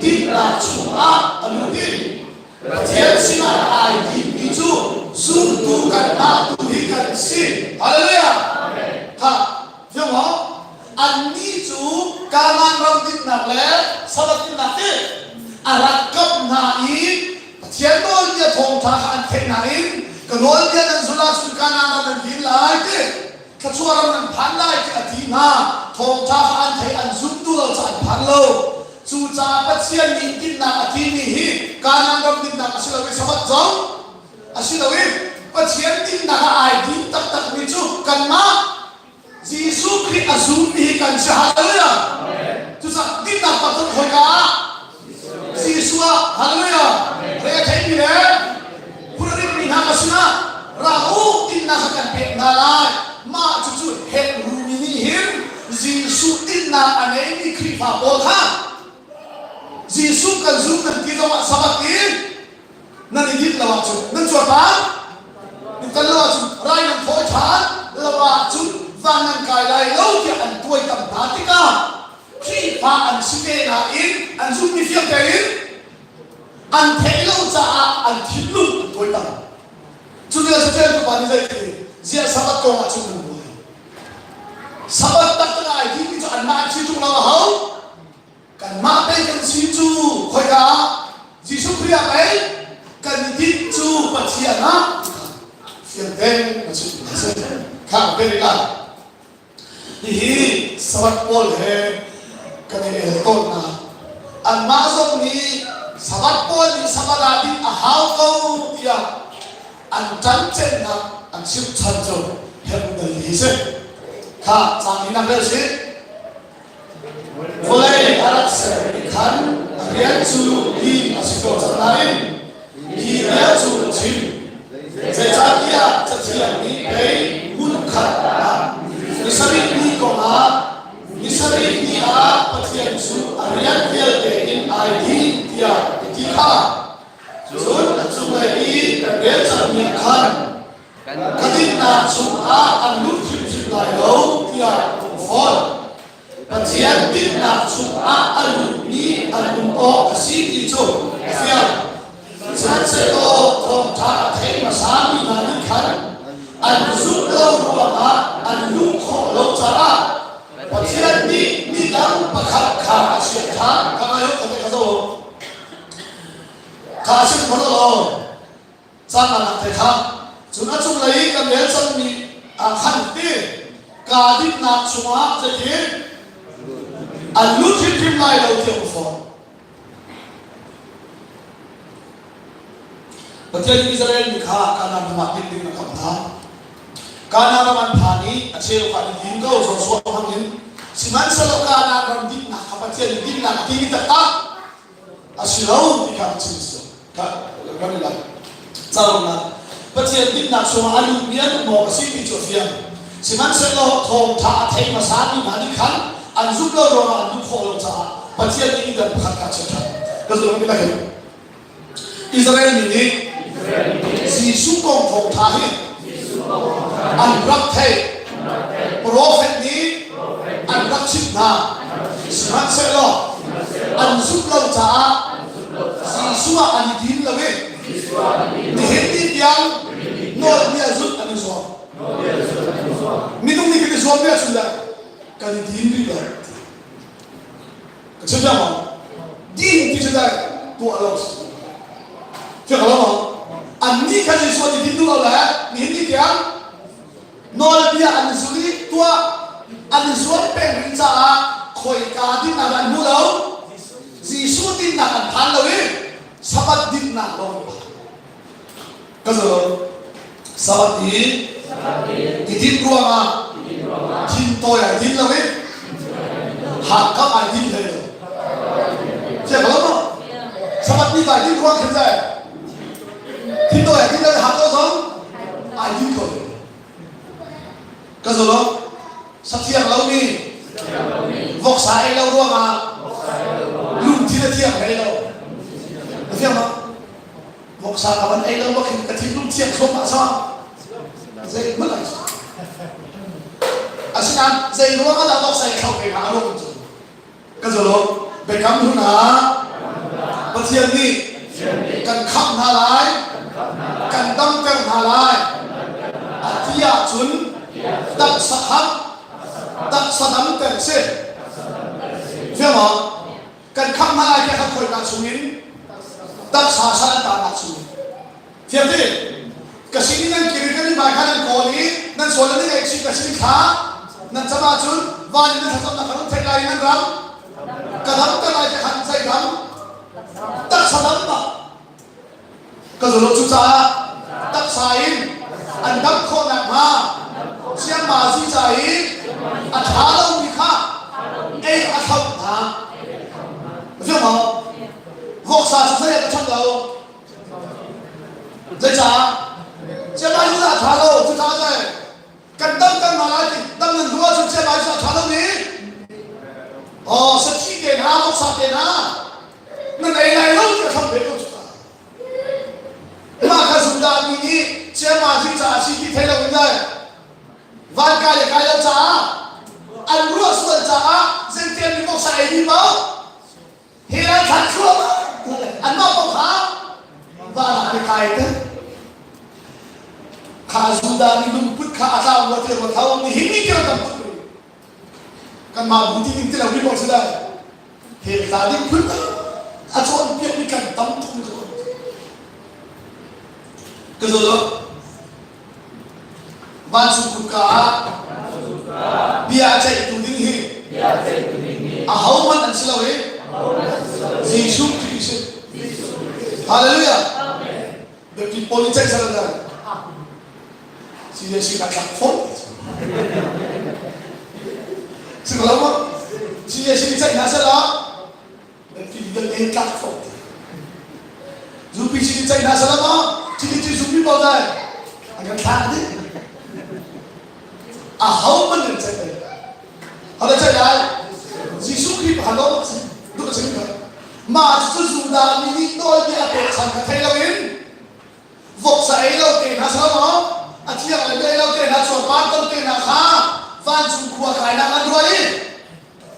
tinhnak chungah a lut i Pathian sinah ai timmi cu zumtu kanmah tu hi kan si. Hallelujah! Kha, fiang maw? Annih cu Kanaan ram dinnak le Sabbath dinnak ti a rak kamh hna i Pathian nawlbia thawngṭha kha an theih nain ka nawlbia nan zulh ahcun Kanaan ram nan din lai ti thluachuah ram nan phan lai ti a ti hna. Thawngṭha kha an theih an zum duh lo caah an phan lo. Cucaah Pathian nih tinhnak a timi hi Kanaan ram dinnak a si lo i Sabbath zong a si lo i Pathian dinnak ah ai din taktakmi cu kanmah Jesuh Khrih a zummi hi kan si. Hallelujah! Cucaah dinnak taktak khoika ah Jesuh ah Hallelujah! Re a theimi le phurrimmi hna ka sinah ra u dinnak kha kan pek hna lai. Mah cucu Hebru mi nih hin Jesuh dinnak a neimi Khrihfa pawl kha Jesuh kan zum nan ti zongah Sabbath in nan i dinh lo ahcun nan cuarpar nan tan lo ahcun rai nan thawi ṭhan lo ahcun van nan kai lai lo tiah an tuaitam hna tikah Khrihfa an si te nain an zummi fiang tein an theih lo caah an thinlung an tuaitam. Cu lio Satan tupa nih zei ti ziah Sabbath kong ah cun nan buai. Sabbath taktak ai timi cu anmah an si ṭung lo a ho. Kanmah pei kan si cu khoika ah Jesuh Khrih ah pei kan i dinh cu Pathian ah fiang tein a chim a si. Kha ka rih lai. Hihi Sabbath pawl he kan i el tawnnak. Anmah zong nih Sabbath pawl nih Sabbath ah dinh a hau ko tiah an ṭan cennak an chimchan cu herh dal hi si. Kha cang in rel si. Vawlei a rak sermi khan a rian cu lim a si ko cang nain hi bia cu a chim. Zeicahtiah Cathiang nih pei hmunkhat ah ni sarih ni kongah ni sarih ni ah Pathian cu a rian vialte in ai din tiah a ti kha. Cun a cunglei i kan rel cangmi khan ka dinnak chungah an lut hrimhrim lai lo tiah a um fawn. Pathian dinnak chungah a lutmi an um awk a si ti cu a fiang. Sihmanhsehlaw thawngṭha a thei hmasami hna nih khan an zumh lo ruangah an luh khawh lo caah Pathian nih midang pakhat kha a chiah ṭhan. Ka ngai u. Kha sim khol lo. Caan ah nak the kha. Cun a cunglei i kan rel cangmi ah khan ti kaa dinhnak chungah zeitin an lut hrimhrim lai lo ti a um fawn. Pathian Israel mi kha Kanaan ram ah din ding a kamh hna. Kanaan ram an phan i a cheu kha an i din ko Joshua hmang in. Sihmanhsehlaw Kanaan ram dinnak kha Pathian nih dinnak a timi taktak a si lo ti kha a chim si. Kan i lai. Carunak Pathian dinnak chungah a lutmi an um awk a si ti cu a fiang. Sihmanhsehlaw thawngṭha a thei hmasa mi hna nih khan an zumh lo ruangah an duh khawh lo caah Pathian nih midang pakhat kha a chiah ṭhan. Ka zulh mi lakin Israel mi nih Jesuh kong thawngṭha hi an rak theih. Profet nih an rak chimh hna. Sihmanhsehlaw an zumh lo caah Jesuh ah an i din lo i nihin ni tiang nawlbia zulh an i zuam. Minung nih kan i zuam ve ahcun dah kan i din rih lo. Ka chim piak maw? Din ti cu dah tuah lo si. Fiak lo maw? Annih kha Jesuh an i din duh lo le nihin ni tiang nawlbia an zul i tuah an i zuam peng rih caah khoika dinnak an hmu lo. Jesuh dinnak an phan lo i Sabbath dinnak lawng an phan. Ka zo Sabbath i i din ruangah thintawi ai din lo i hakkam ai din hlei lo. Fiang lo maw? Sabbath ni ai din ruang khin zai thintawi ai din lo i hakkam zong ai din ko. Ka zo lo sathiang lomi voksa ei lo ruangah lungthin a thiang hlei lo. Na fiang maw? Voksa ka van ei lo bak hin ka thinlung thiang thluahmah sa. Zei hmanh ai Asinain zei ruang ah dah voksa i thlauh ve hnga a ruang cu. Ka zolo biakam hlun ah Pathian nih kan khamh hna lai, kan damter hna lai. A ti ahcun taksa khamh, taksa damter si. Fiang maw? Kan khamh hna lai tiah kan khawinak chungin taksa sal an tahnak chungin thiam ti ka sin in nan kir i kan in hmai kha nan kawl i nan sual nan i ngaihchih ka sin thla nan cam ahcun van in nan thlacamnak kha nan theih lai i nan ram ka damter lai tiah khan zei ram taksa dam ma Ka zulh cucaah taksa in an dam khawh nakhnga siangmazi ca i a ṭha lomi kha ei a thlauh hna. Fiang maw? Voksa cu zei ah ka ṭhat lo. Zeicah? Siangmazi a ṭha lo. Cucaah zei? Kan dam kan hna lai ti dam nan duh ahcun siangmazi cu a ṭha lomi. Oh, sathi te hna, voksa te hna, nan ei lai lo ti a thlam ve ko cu ta. Mah kha Judah mi nih Chiama zi caah si ti thei lo in le van kai le kai lo caah an ruah sual caah zeitian mi voksa ei mi paoh he lai thlan thluahmah anmah paoh kha van ah an i kai te kha Judah mi lungput kha a tlau lo ti ruat hau nihin ni tiang tam tuk rih kanmah bu ti ding ti lo mi paoh si lai He hla ding phun a cawnpiak mi kan tam tuk mi ka zo lo vancung kutka ah bia ceihtu ding hi a ho hmanh an si lo i Jesuh Khrih si Hallelujah biapi pawl in ceih sal an CJC ka tlak fawn si ko lo maw CJC ni ceih hna sehla biapi vialte tlak fawn UPC ni ceih hna sehla maw CDC zumpi pawl dai an kan thlak dih a ho man nan ceih lai hada ceih lai Jesuh Khrih pakhat lawng si duh a si ka mah cu Judah mi nih nawlbia pek chan kha thei loin voksa ei lo te hna sa maw a thiang le ei lo te hna cuarpar ton te hna kha vancung khua kainak an ruah i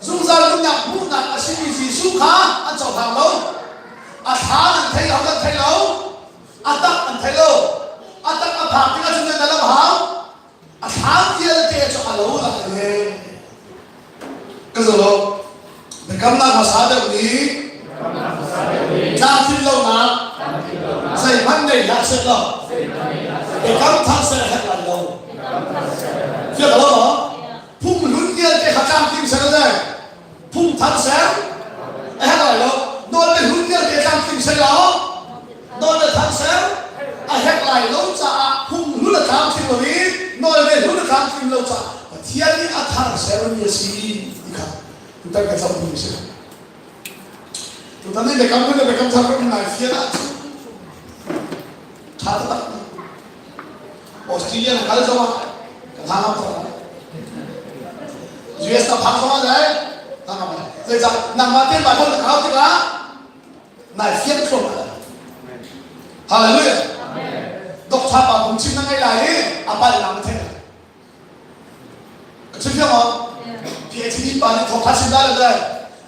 zungzal nunnak hmuhnak a simi Jesuh kha an cohlang lo a thla an thei lo an thei lo a tak an thei lo a tak a phak tikah cun nan lam hau a thlam vialte cu a lo la le ka zo biakamnak hmasa deuh nih tlamtlin lonak. Zeihmanh nei hlah seh law biakam thar ser herh lai lo. Fiang lo maw? Phung hlun vialte kha tlamtling ser le phung thar ser a herh lai lo. Nawlbia hlun vialte tlamtling ser law nawlbia thar ser a herh lai lo caah phung hlun a tlamtling lo i nawlbia hlun a tlamtling lo caah Pathian nih a thar sermi a si ti kha tutan kan zohmi a si. Tutan i biakam hlun le biakam thar kan ngai fian ahcun ṭha taktak. Australia na kal zongah ka hna ngam cang lai. US na phak zongah le hna ngam lai. Zeicah nangmah tein Bible na kau tikah nai fian thluahmah lai. Hallelujah. Doctor pa phungchim na ngei lai i a palhnak na theih lai. Ka chim fiang maw? PhD pa nih thawngtha chim lai le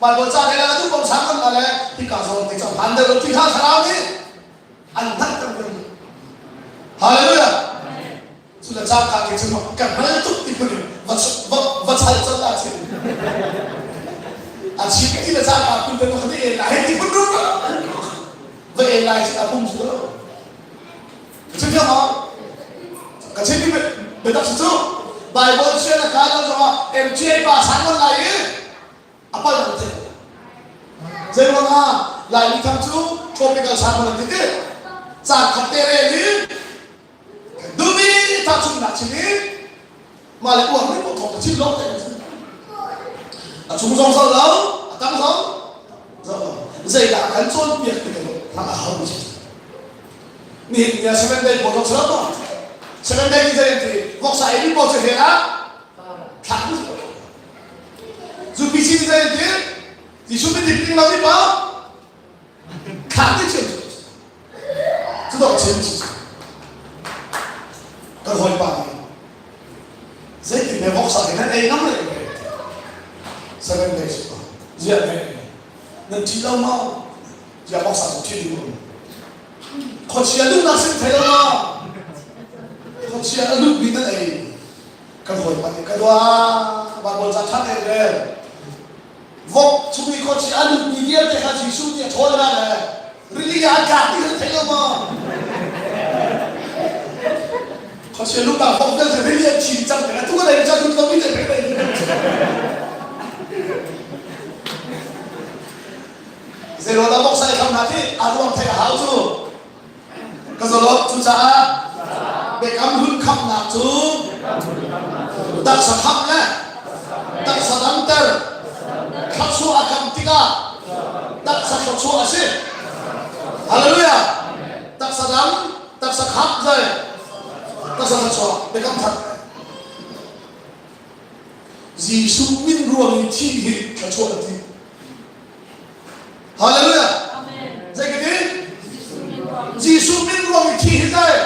Bible ca le la duh ko sang kan le hika zawn te cang han deuh ti kha thlarau nih an hngalh ter ding. Hallelujah. Cu le cang ka ke chim ka hngal tuk ti phun in va va va chal chal la chim. A chim ti le cang ka kun te no khati e lai ti phun ru. Va e lai chi a pum su lo. Ka chim fiang maw? Ka chim mi biatak si cu Bible sian a kai lo zongah MTA pa san man lai i a pal an ti. Zei ruangah Laimi tham cu tropical san man an ti ti. Caan khat te rel i dumi ta chung nak chim i mah le uar nih thawk chim lo te a chung zong zo lo a tang zong zo lo zeidah kan cawnpiak ti kan hlang a hau si nihin ni ah seven day pawl zong si lo maw seven day ni zei an ti voksa ei mi pawl cu hell ah thlak an si zu PC ni zei an ti Jesuh min ding lo mi pa thlak ti chim cu dok chim kan hawi pa nih zeitin ne voksa hi nan ei ngam le seven days ziah ne nan ṭih lo maw ziah voksa cu ṭih ding um Khuachia luhnak sin thei lo maw? Khuachia a lut mi nan ei. Kan hawipa nih ka dua Bible ca ṭha tein rel. Vok chung i khuachia a lut mi vialte kha Jesuh nih a ṭhawl hna le rili ah an tlak ti kha thei lo maw? Khuachia luhnak vok vialte rili an thi cang te atu ka lei ca lut lo mi te pek lei. Zeiruangah voksa i hlam hna khi a ruang theih a hau cu. Ka zalawt cucaah biakam hlun khamnak cu taksa khamh le taksa damter thluachuah a kam tikah taksa thluachuah a si. Hallelujah. Taksa dam, taksa khamh zai, taksa thluachuah biakam thar. Jesuh min ruang i thih hi thluachuah a ti. Hallelujah. Zei ka ti? Jesuh min ruang i thi hi zei?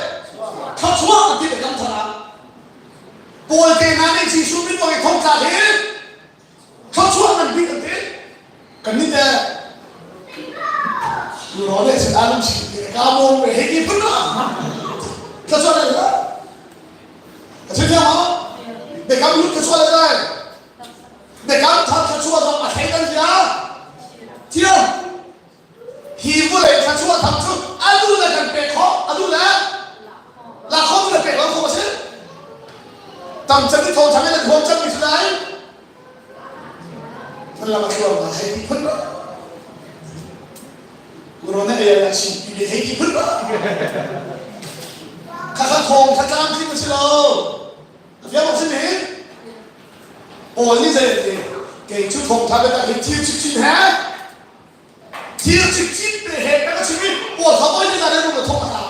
Thluachuah a ti kan thar ah. Paul te hna nih Jesuh min ruang i thongtla hi thluachuah ngan bik an ti. Kan nih te Ro le sin alum si ka mo me he ki phun na. Thluachuah lai la. Ka chim thiam ma? Biakam lut thluachuah lai lai. Biakam thar thluachuah zong a thei kan zia. Thiam. Hi vulei thluachuah tham cu anu le kan pek khawh, anu le la khawh le pek lo khawh a si. Tam cem i thaw thang in an huam cem mi cu lai. Nan lam a tluang ma hei ti phun ba. Corona ei la si pi hei ti phun ba. Khakha thawng thlaṭam khi ma si lo. A fiang si mi? Paul nih zei ti kei cu thawngṭha biatak hi thil cikcin he thil cikcin te he ka chim i Paul kha oi te zan in thawk a ta.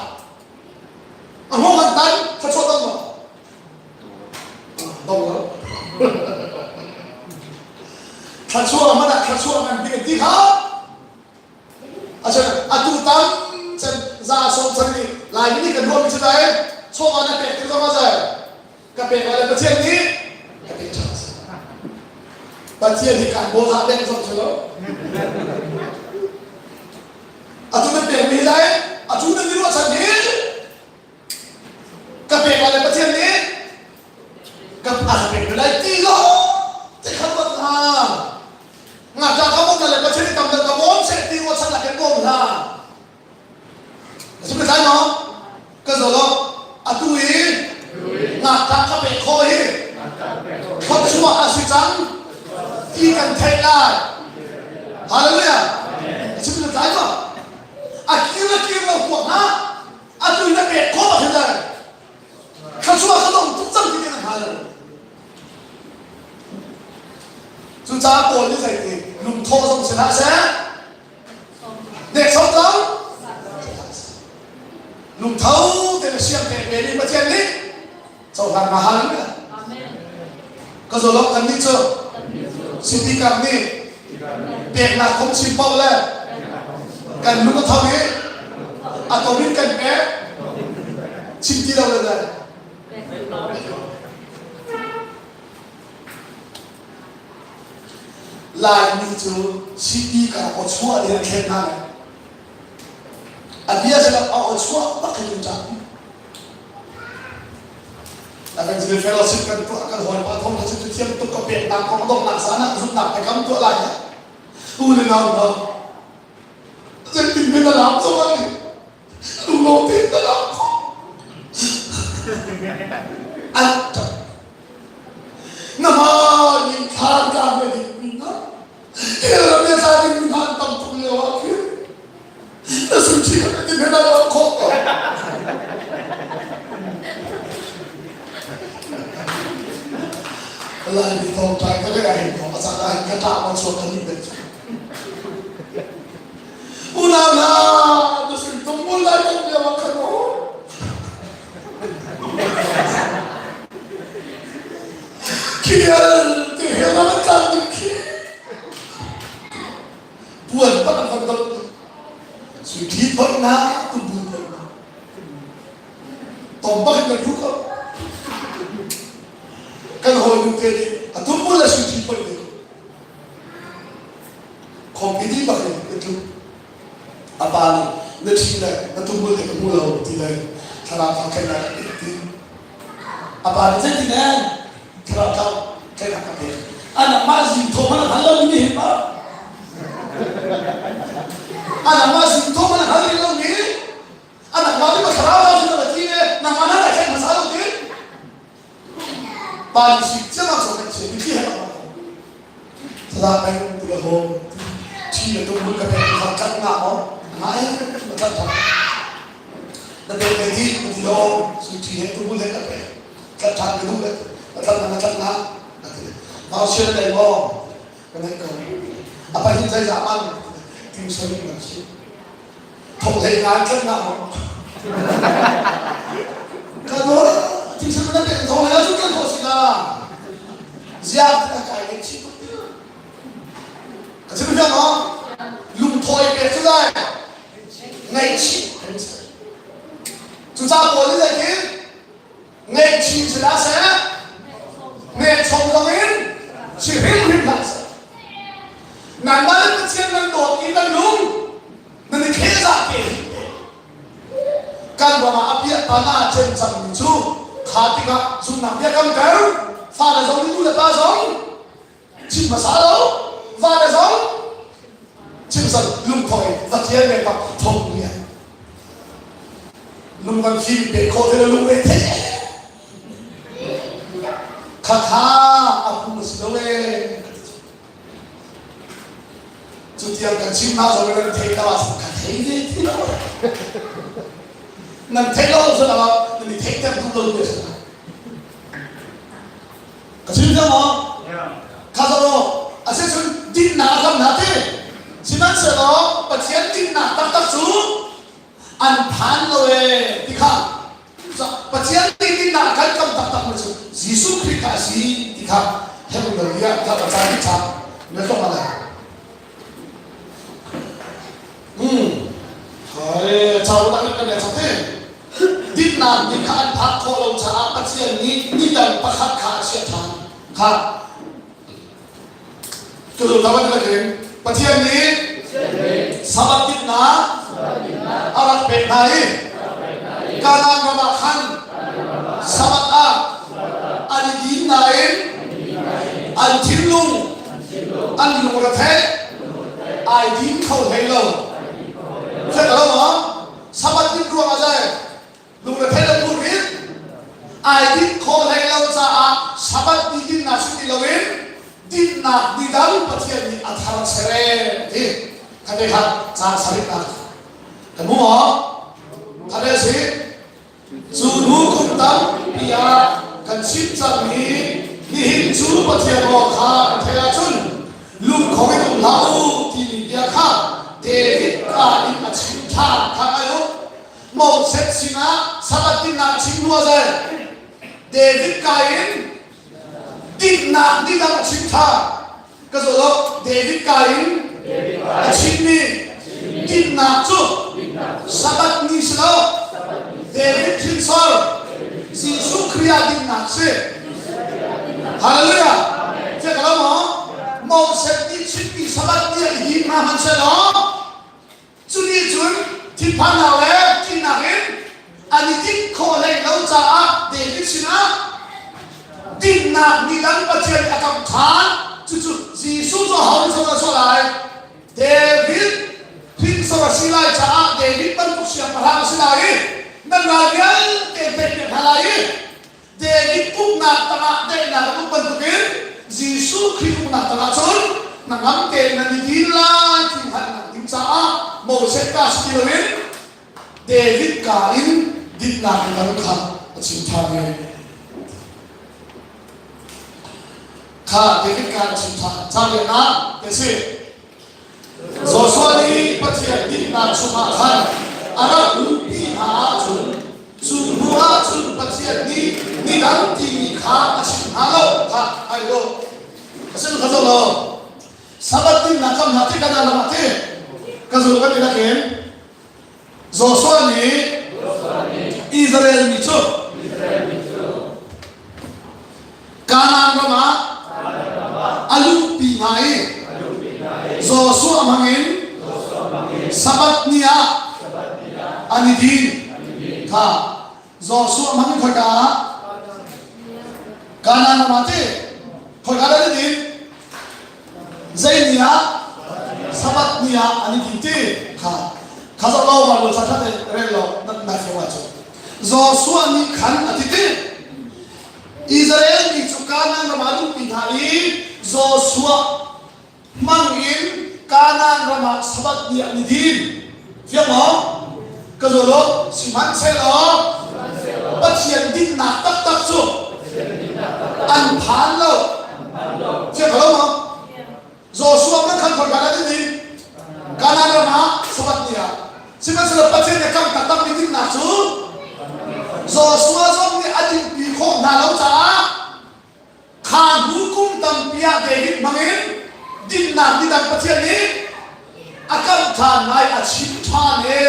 A hngawng an tan thluachuah dong maw? Dong lo. Thluachuah hmanh ah thluachuah ngan bik an ti kha. Asina atu tam cen za som chan nih Laimi nih kan ruahmi cu dai chawva na pek tik zong ah zai ka pek lai le Pathian nih ka pek ṭhan Pathian hi kan bawl hlah deng zong si lo atu nan pek mi lai atu nan i ruahchan hi ka pek lai le Pathian nih ka a ka pek lai ti lo te khan ruat hna ngakṭah ka bawm le Pathian nih tam deuh ka bawm seh ti ruahchan ah kan bawm hna. Thluachuah a si cang ti kan theih lai. Hallelujah. A chim na tlai maw? A kir a kir lo kuak hna. A tu na pek khawh a si Thluachuah ka dong tuk cang ti kan hngal lo. Cucaah Paul nih zei ti lungthawh zong si hlah seh. Neksawm zong lungtho te le siang te ve nih Pathian nih cohlang na hal ka zolok kan nih cu city kam nih peknak kong chim paoh le kan lung a tho i a tom in kan pek chim ti lo le le Laimi cu city ka aw chuah ding an thlen hna le a bia si lo a aw chuah bak in ṭah Evangelist fellowship kan tuah kan hawipa thong kha cu thiam tuk ka peknak kong donghnak zan ah zumhnak te kam tuah lai u le nau no zeitin min a lam zong an lunglo te na lam kho an ṭap na ma yin thlan ka me ding mi na hell me sa ding mi han tam tuk lio ah khin na suci ka ti me na lam kho ko Lai mi thong ṭai ka le ai ko a caan ah ka ṭah ma chuak kan ni bet unau hna na sin tung mul lai ko lio ah khan o Khial ti he ram tlang ding khi puan pak an van dol sui thi phoi na tum bu phoi na tom bak in kan ru ko kan hawi nu te nih a tum bu le sui thi phoi ne khom i bak in ka tluk a pa nih na ṭhi le na tumbul te ka hmu lo ti le thlarau thang khennak a pek ti a pa nih zeitin en thlarau thang khennak a pek anak mah zing thaw hmanh a hngal lo mi hi pa anak mah zing thaw hmanh a hngal rih lo mi anak mah nih thlarau thang sin a ti le nangmah na khen hmasa lo ti pa nih si chiang ah chaw kan chia mi khi he Thla peng ti ka hawm thi na tum ka pek kha kat nga maw ngai na kat thak na pek le ti na ti lo su thi he tum le ka pek kat thak ka duh le na kat na kat na na ti mau sia dai maw ka nei ko apa hin zai za man tim soi man si thong hlei ngai kat na maw ka do tim soi na pek thong hlei su kan ko si na ziak ka kai le chi ka chim hiang maw lungthawi pek cu lai ngaihchih cucaah paul nih zeitin ngaihchih si hlah seh nehchom zong in si hrimhrim hlah seh nangmah le Pathian nan dawt i nan lung nan i khehzah te kan ram ah a piah tana cem cangmi cu kha tikah zumhnak bia kan ter fale zong nih nu le pa zong chim hmasa lo vale zong chim zan lungthawi va tial ve pak thong ni lung kan fim pe kho te lung re the kha kha a phu si lo e Cu tiang kan chim hna zong nan thei lo ah ka thei ve ti lo. Nan theih lo si lo nan i theihter duh lo ti si. Ka chim cang maw? Kha zo a si cun dinnak a kam hna ti. Sihmanhsehlaw Pathian dinnak taktak cu an phan lo ee ti kha Pathian nih dinnak kan kam taktak mi cu Jesuh Khrih kha a si ti kha Hebrew bia kha ka caan ca na tlong ala. Hmm. Hai, chau tak kan le chate. Dinnak nih kha an phak khawh lo caah Pathian nih ni dang pakhat kha a chiah ṭhan. Kha Tuluk lam an rin Pathian nih Sabbath dinnak a rak pek hna i Kanaan ram ah khan Sabbath ah an i din nain an thinlung an lungretheih ai din kho hlei lo. Fiang lo maw? Sabbath din ruang ah zei lungretheih le phurrit. Ai dinh khawh hlei lo caah Sabbath ni dinnak si ti loin dinnak ni dang Pathian nih a thar ser ee ti. Kha te kha caan sarihnak kan hmu maw? Kha te si. Cu hnu kum tampi ah kan chim cangmi nihin cu Pathian aw kha an theih ahcun lungkhong in um hlah u timi bia kha David kaa in a chim ṭhan kha ngai u. Moses sinah Sabbath dinnak a chim hnu ah zei? David kaa in dinnak ni dang a chim ṭhan. Ka zoh lo, David kaa in a chimmi dinnak cu Sabbath ni si lo. David hrinsor Jesuh Khrih ah dinnak si. Hallelujah. Cek lo maw? Moses nih chimmi Sabbath ni ah i him hna hmanhsehlaw Cu nih cun thinphannak le ṭihnak in an i dinh khawh hlei lo caah David sinah dinnak ni dang Pathian nih a kamh ṭhan. Cucu Jesuh cu aho hrinsor a chuah lai? David hrinsor a si lai caah David bantuk siangpahrang a si lai i nan ral vialte pek hna lai i David uknak tangah daihnak an um bantukin Jesuh Khrih uknak tangah cun hnangam tein nan i din lai ti hngalhnak ding caah Moses ka si ti loin David ka in dinnak in dang kha a chim ṭhan i kha David ka a chim ṭhan. Cabiaknak te si. Joshua nih Pathian dinnak chungah khan a rak luhpi hna ahcun cu hnu ahcun Pathian nih midang timi kha a chim hna lo kha ai lo. A sin kha lo. Sabbath dinnak kam hna ti kan lam ah ti ka zul kan i lakin Joshua nih Israel mi cu Kanaan ram ah a luhpi hna i Joshua hmangin Sabbath ni ah an i din. Kha Joshua hmangin khoika ah Kanaan ram ah ti khoika dah an i din? Zei ni ah? Sabbath ni ah an i din ti kha kha zoh lo Bible ca kha rel lo na na fiang ahcun Joshua nih khan a ti ti Israel mi cu Kanaan ram ah luhpi hna i Joshua hmang in Kanaan ram ah Sabbath ni an i din. Fiang maw? Ka zaw lo, sihmanhsehlaw Pathian dinnak taktak cu an phan lo. Fiang ko lo maw? Joshua man khan khoi kan an din. Kanaan ram ah Sabbath ni ah. Sihmanhsehlaw Pathian nih kam taktak mi dinnak cu Joshua zong nih a dinpi khawh hna lo caah kha hnu kum tampi ah David hmangin dinnak midang Pathian nih a kamh ṭhan lai a chim ṭhan e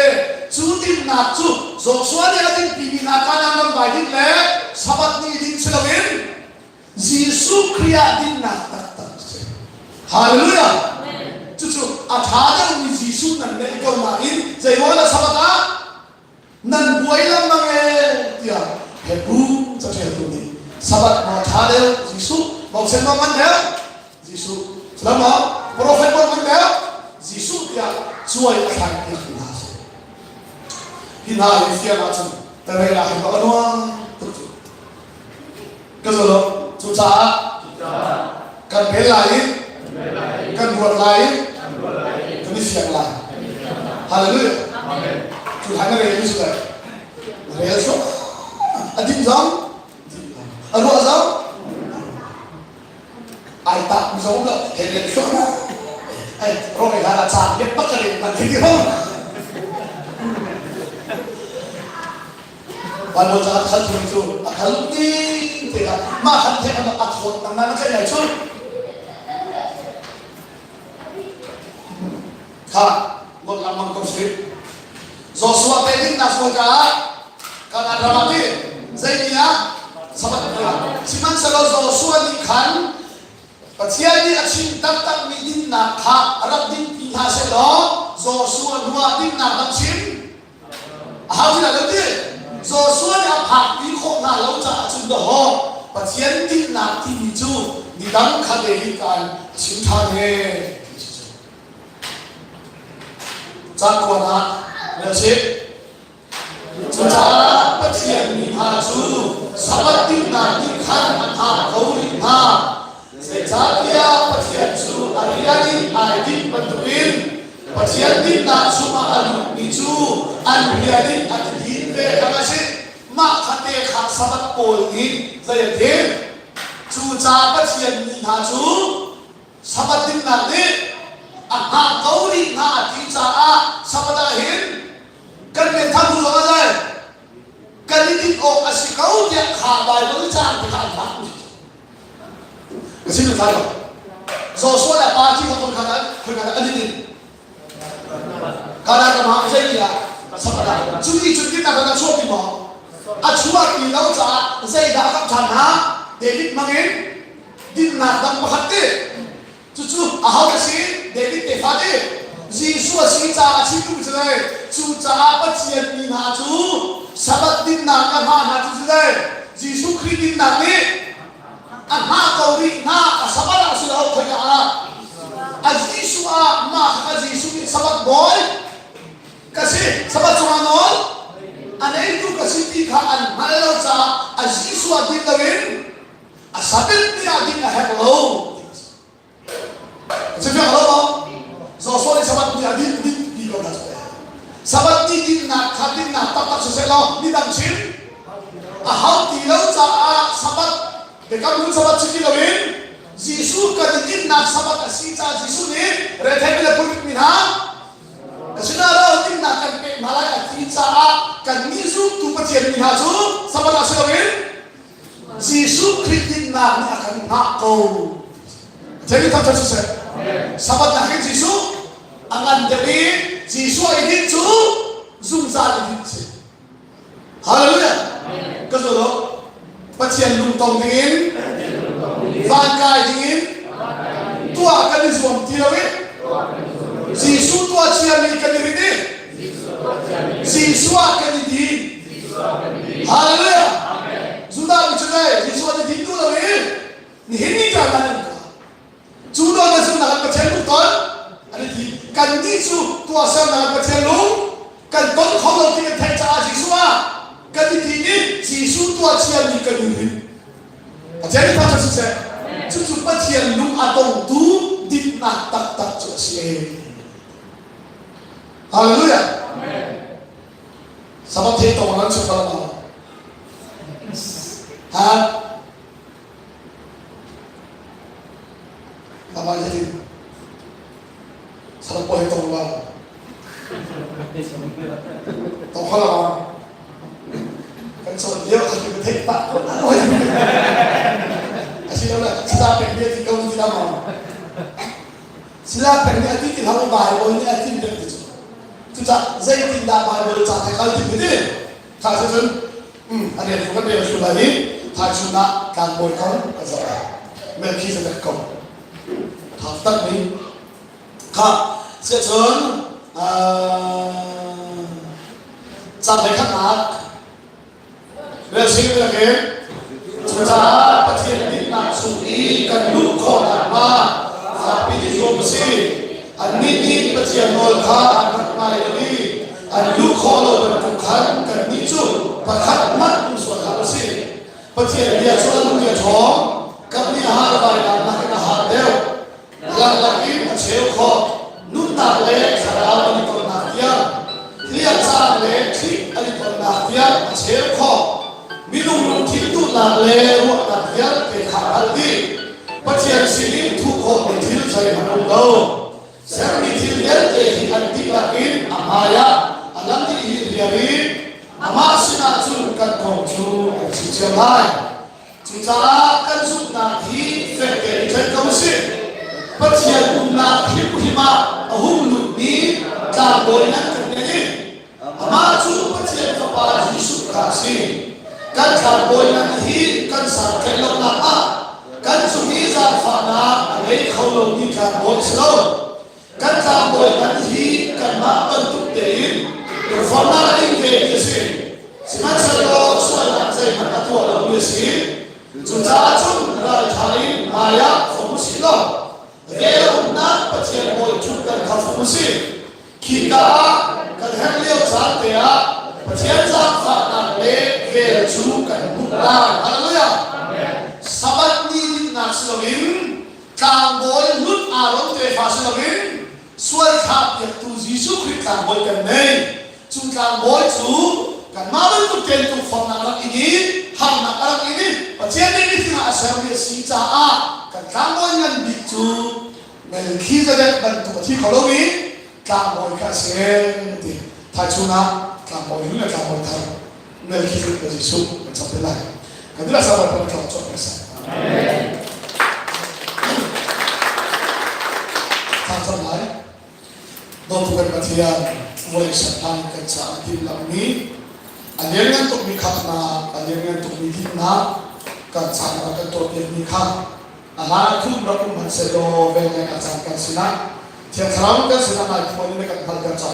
cu dinnak cu Joshua nih a dinpimi hna Kanaan ram vai din le Sabbath ni din si loin Jesuh Khrih ah dinnak taktak a si. Hallelujah! Cucu a ṭha deuhmi Jesuh nan neih ko nain zeiruang dah Sabbath ah nan buai lengmang ee tiah Hebrew caṭialtu nih Sabbath maw ṭha deuh Jesuh Moses maw ngan deuh Jesuh Salam maw Prophet maw ngan deuh Jesuh tiah cuai a thlai piak hna a si. Hi hna hi fiang ahcun tarei ah hin bak a nuam tuk cu. Ka zo lo. Cucaah kan rel lai i kan ruat lai i kan i fiang lai. Hallelujah. Cu hlan na rel mi cu rel cu a din zong a ruah zong ai tak mi zong lo he le thluak ai rong i hlan ah caan biak bak ka rel man thei ti Bible ca khal thung cu a khal ding te kha mah khan the a thawt nang na kai lai cu kha ngot lang mang ko si Joshua te ding na sual ka kanan ram ah ti zei ni ah sabat ni ah sihmanhsehlaw Joshua nih khan Pathian nih a chim taktakmi dinnak kha rak dinpi hna seh law Joshua hnuah dinnak rak chim Aho ti lo ti? Joshua nih a phakpi khawh hna lo caah cun dawh Pathian dinnak timi cu midang kha David ka in a chim ṭhan he ti si cu. Caan kuan ah rel sih. Cucaah Pathian mi hna cu Sabbath dinnak nih khan a hngah ko rih hna. Zeicahtiah Pathian cu a rian in ai dinh bantukin Pathian dinnak chungah a lutmi cu an rian in an i din ve kha a si. Mah kha te kha Sabbath pawl nih zei an ti? Cucaah Pathian mi hna cu Sabbath dinnak nih a hngah ko rih hna a ti caah Sabbath ah hin kan rian thar hnu zong ah zei kan i dinh awk a si ko tiah kha Baibal caang te kha an hlah. Ka chim thai lo. Joshua le pa thi kha kha kha an i din. Kana ka ma zei tiah Sabbath ah cu ti cun dinnak kan chuak ti maw? A chuak ti lo caah zeidah a kap ṭhan hna? David hmangin dinnak dang pakhat ti Cucu aho a si? David tefa ti. Jesuh a si caah a chim duh cu le cucaah Pathian mi hna cu Sabbath dinnak a hma hna cu cu le Jesuh Khrih dinnak nih a hma ko rih hna a Sabbath ah si lo khoika ah a Jesuh ah mah kha Jesuh nih Sabbath bawi ka si Sabbath cungah nawl a neitu ka si ti kha an hngalh lo caah a Jesuh ah din loin a sabit ni ah ding a herh lo Sifek lo maw Joshua nih sabat ni ah din din ti ko na sabat ni dinnak kha dinnak taktak siseh law midang chim a hau ti lo caah sabat biakam hlun sabat si ti loin Jesuh kan i dinnak sabat a si caah Jesuh nih rethei le pulpit mi hna asinain dinnak kan pek hna lai a ti caah kan nih zumtu Pathian mi hna cu sabat ah si loin Jesuh Khrih dinnak nih a kan hngah ko. Jadi thangṭhat siseh. Sabbath nak hin Jesuh a ngan deuh i Jesuh i din cu zungzal i din si. Hallelujah. Ka zul Pathian lungtong dingin van kai dingin tuah kan i zuam ti lo i Jesuh tuah ciami kan i rin i Jesuh ah kan i din. Hallelujah. Judah mi cu le Jesuh an i din duh lo i nihin ni tiang an ka. Cu nawl na zumhnak an Pathian lung ton an i din. Kan nih cu tuahsernak an Pathian lung kan ton kho lo ti kan theih caah Jesuh ah kan i din i Jesuh tuah ciami kan i rin. Pathian nih thangṭhat siseh. Cucu Pathian lung a tongtu dinnak taktak cu a si. Hallelujah. Sabbath he tong nan chuk bal ma? Ha? Lama jadi. Sabbath po he tong ba? Tong kho la ma? Kan cawn lio kha ki theih pah ko na oi. Asi lo le sila pek bia ti ko ti la ma? Sila peng nih a ti ti hlah u Baibal nih a tim peng ti cu. Cucaah zeitindah Baibal ca the kal ti ti kha cu cun a rian cu kan rel su lai i thaicun ah tlangbawi kong kan zoh lai. Melchizedek kong. Tha tak mi kha siahcun cang le khatnak Blessing lakin cucaah Pathian dinnak chung i kan luh khawh nakhnga zapi i zuam u sih. Annih nih Pathian nawl kha an rak ngai lo i an luh khawh lo bantuk khan kannih cu pakhat hmanh um sual hlah u sih. Pathian bia cu a nung i a ṭhawng, kannih a har vailam nakin a har deuh. Langlak in a cheu khawh. Nunnak le thlarau an i tonnak tiang, hliahcang le ṭhih an i tonnak tiang a cheu khawh. Minung lungthin duhnak le ruahnak vialte kha a hngalh dih. Pathian sinin thuh khawhmi thil zeihmanh a um lo. Sermi thil vialte hi an dihlak in a hmaiah a lang dih hi rial i amah sinah cun kan kong cu an chim cio lai. Cucaah kan zumhnak hi fek tein ṭhen ko usih. Pathian umnak hrimhrim ah a hung lutmi tlangbawi nan kan ngei i amah cu Pathian Fapa Jesuh kha a si. Kan tlangbawi ngan hi kan santlaih lonak ah kan cung i zaangfahnak a ngei kho lomi tlangbawi a si lo. Kan tlangbawi ngan hi kanmah bantuk tein reformnak a ing ve ti a si. Sihmanhsehlaw sualnak zeihmanh a tuah lomi a si. Cucaah cun ralṭha in hmaiah fong u sih law vel a umnak Pathian bawi ṭhutdan kha fong u sih. Khika ah kan herh lio caan te ah Pathian zaangfahnak le vel cu kan hmuh. Lut lai. Hallelujah. Sabbath ni dinhnak si loin tlangbawi lut Aaron tefa si loin sual thlahpiaktu Jesuh Khrih tlangbawi kan nei. Cu tlangbawi cu kanmah bantuk tein tukforhnak a rak in i harnak a rak in i Pathian nih mithing ah a sermi a si caah kan tlangbawi ngan bik cu Melkhizedek bantuk a thi kho lomi tlangbawi kha a si ti. Thaichun ah tlangbawi hlun le tlangbawi thar Melkhizedek le Jesuh kan chap te lai. Kan dila sabar pan tlawng chuak kan sa. Thang lai. Dawtu kan Pathian vawlei serhlan kan caah timhlamhmi a lianngan tukmi khamhnak, a lianngan tukmi dinnak kan caah kan tuahpiakmi kha a hlan thum rak um hmanh sehlaw velngeih a caan kan sinah Thiang Thlarau kan sinah nai phuan in na kan hngalh kan caah.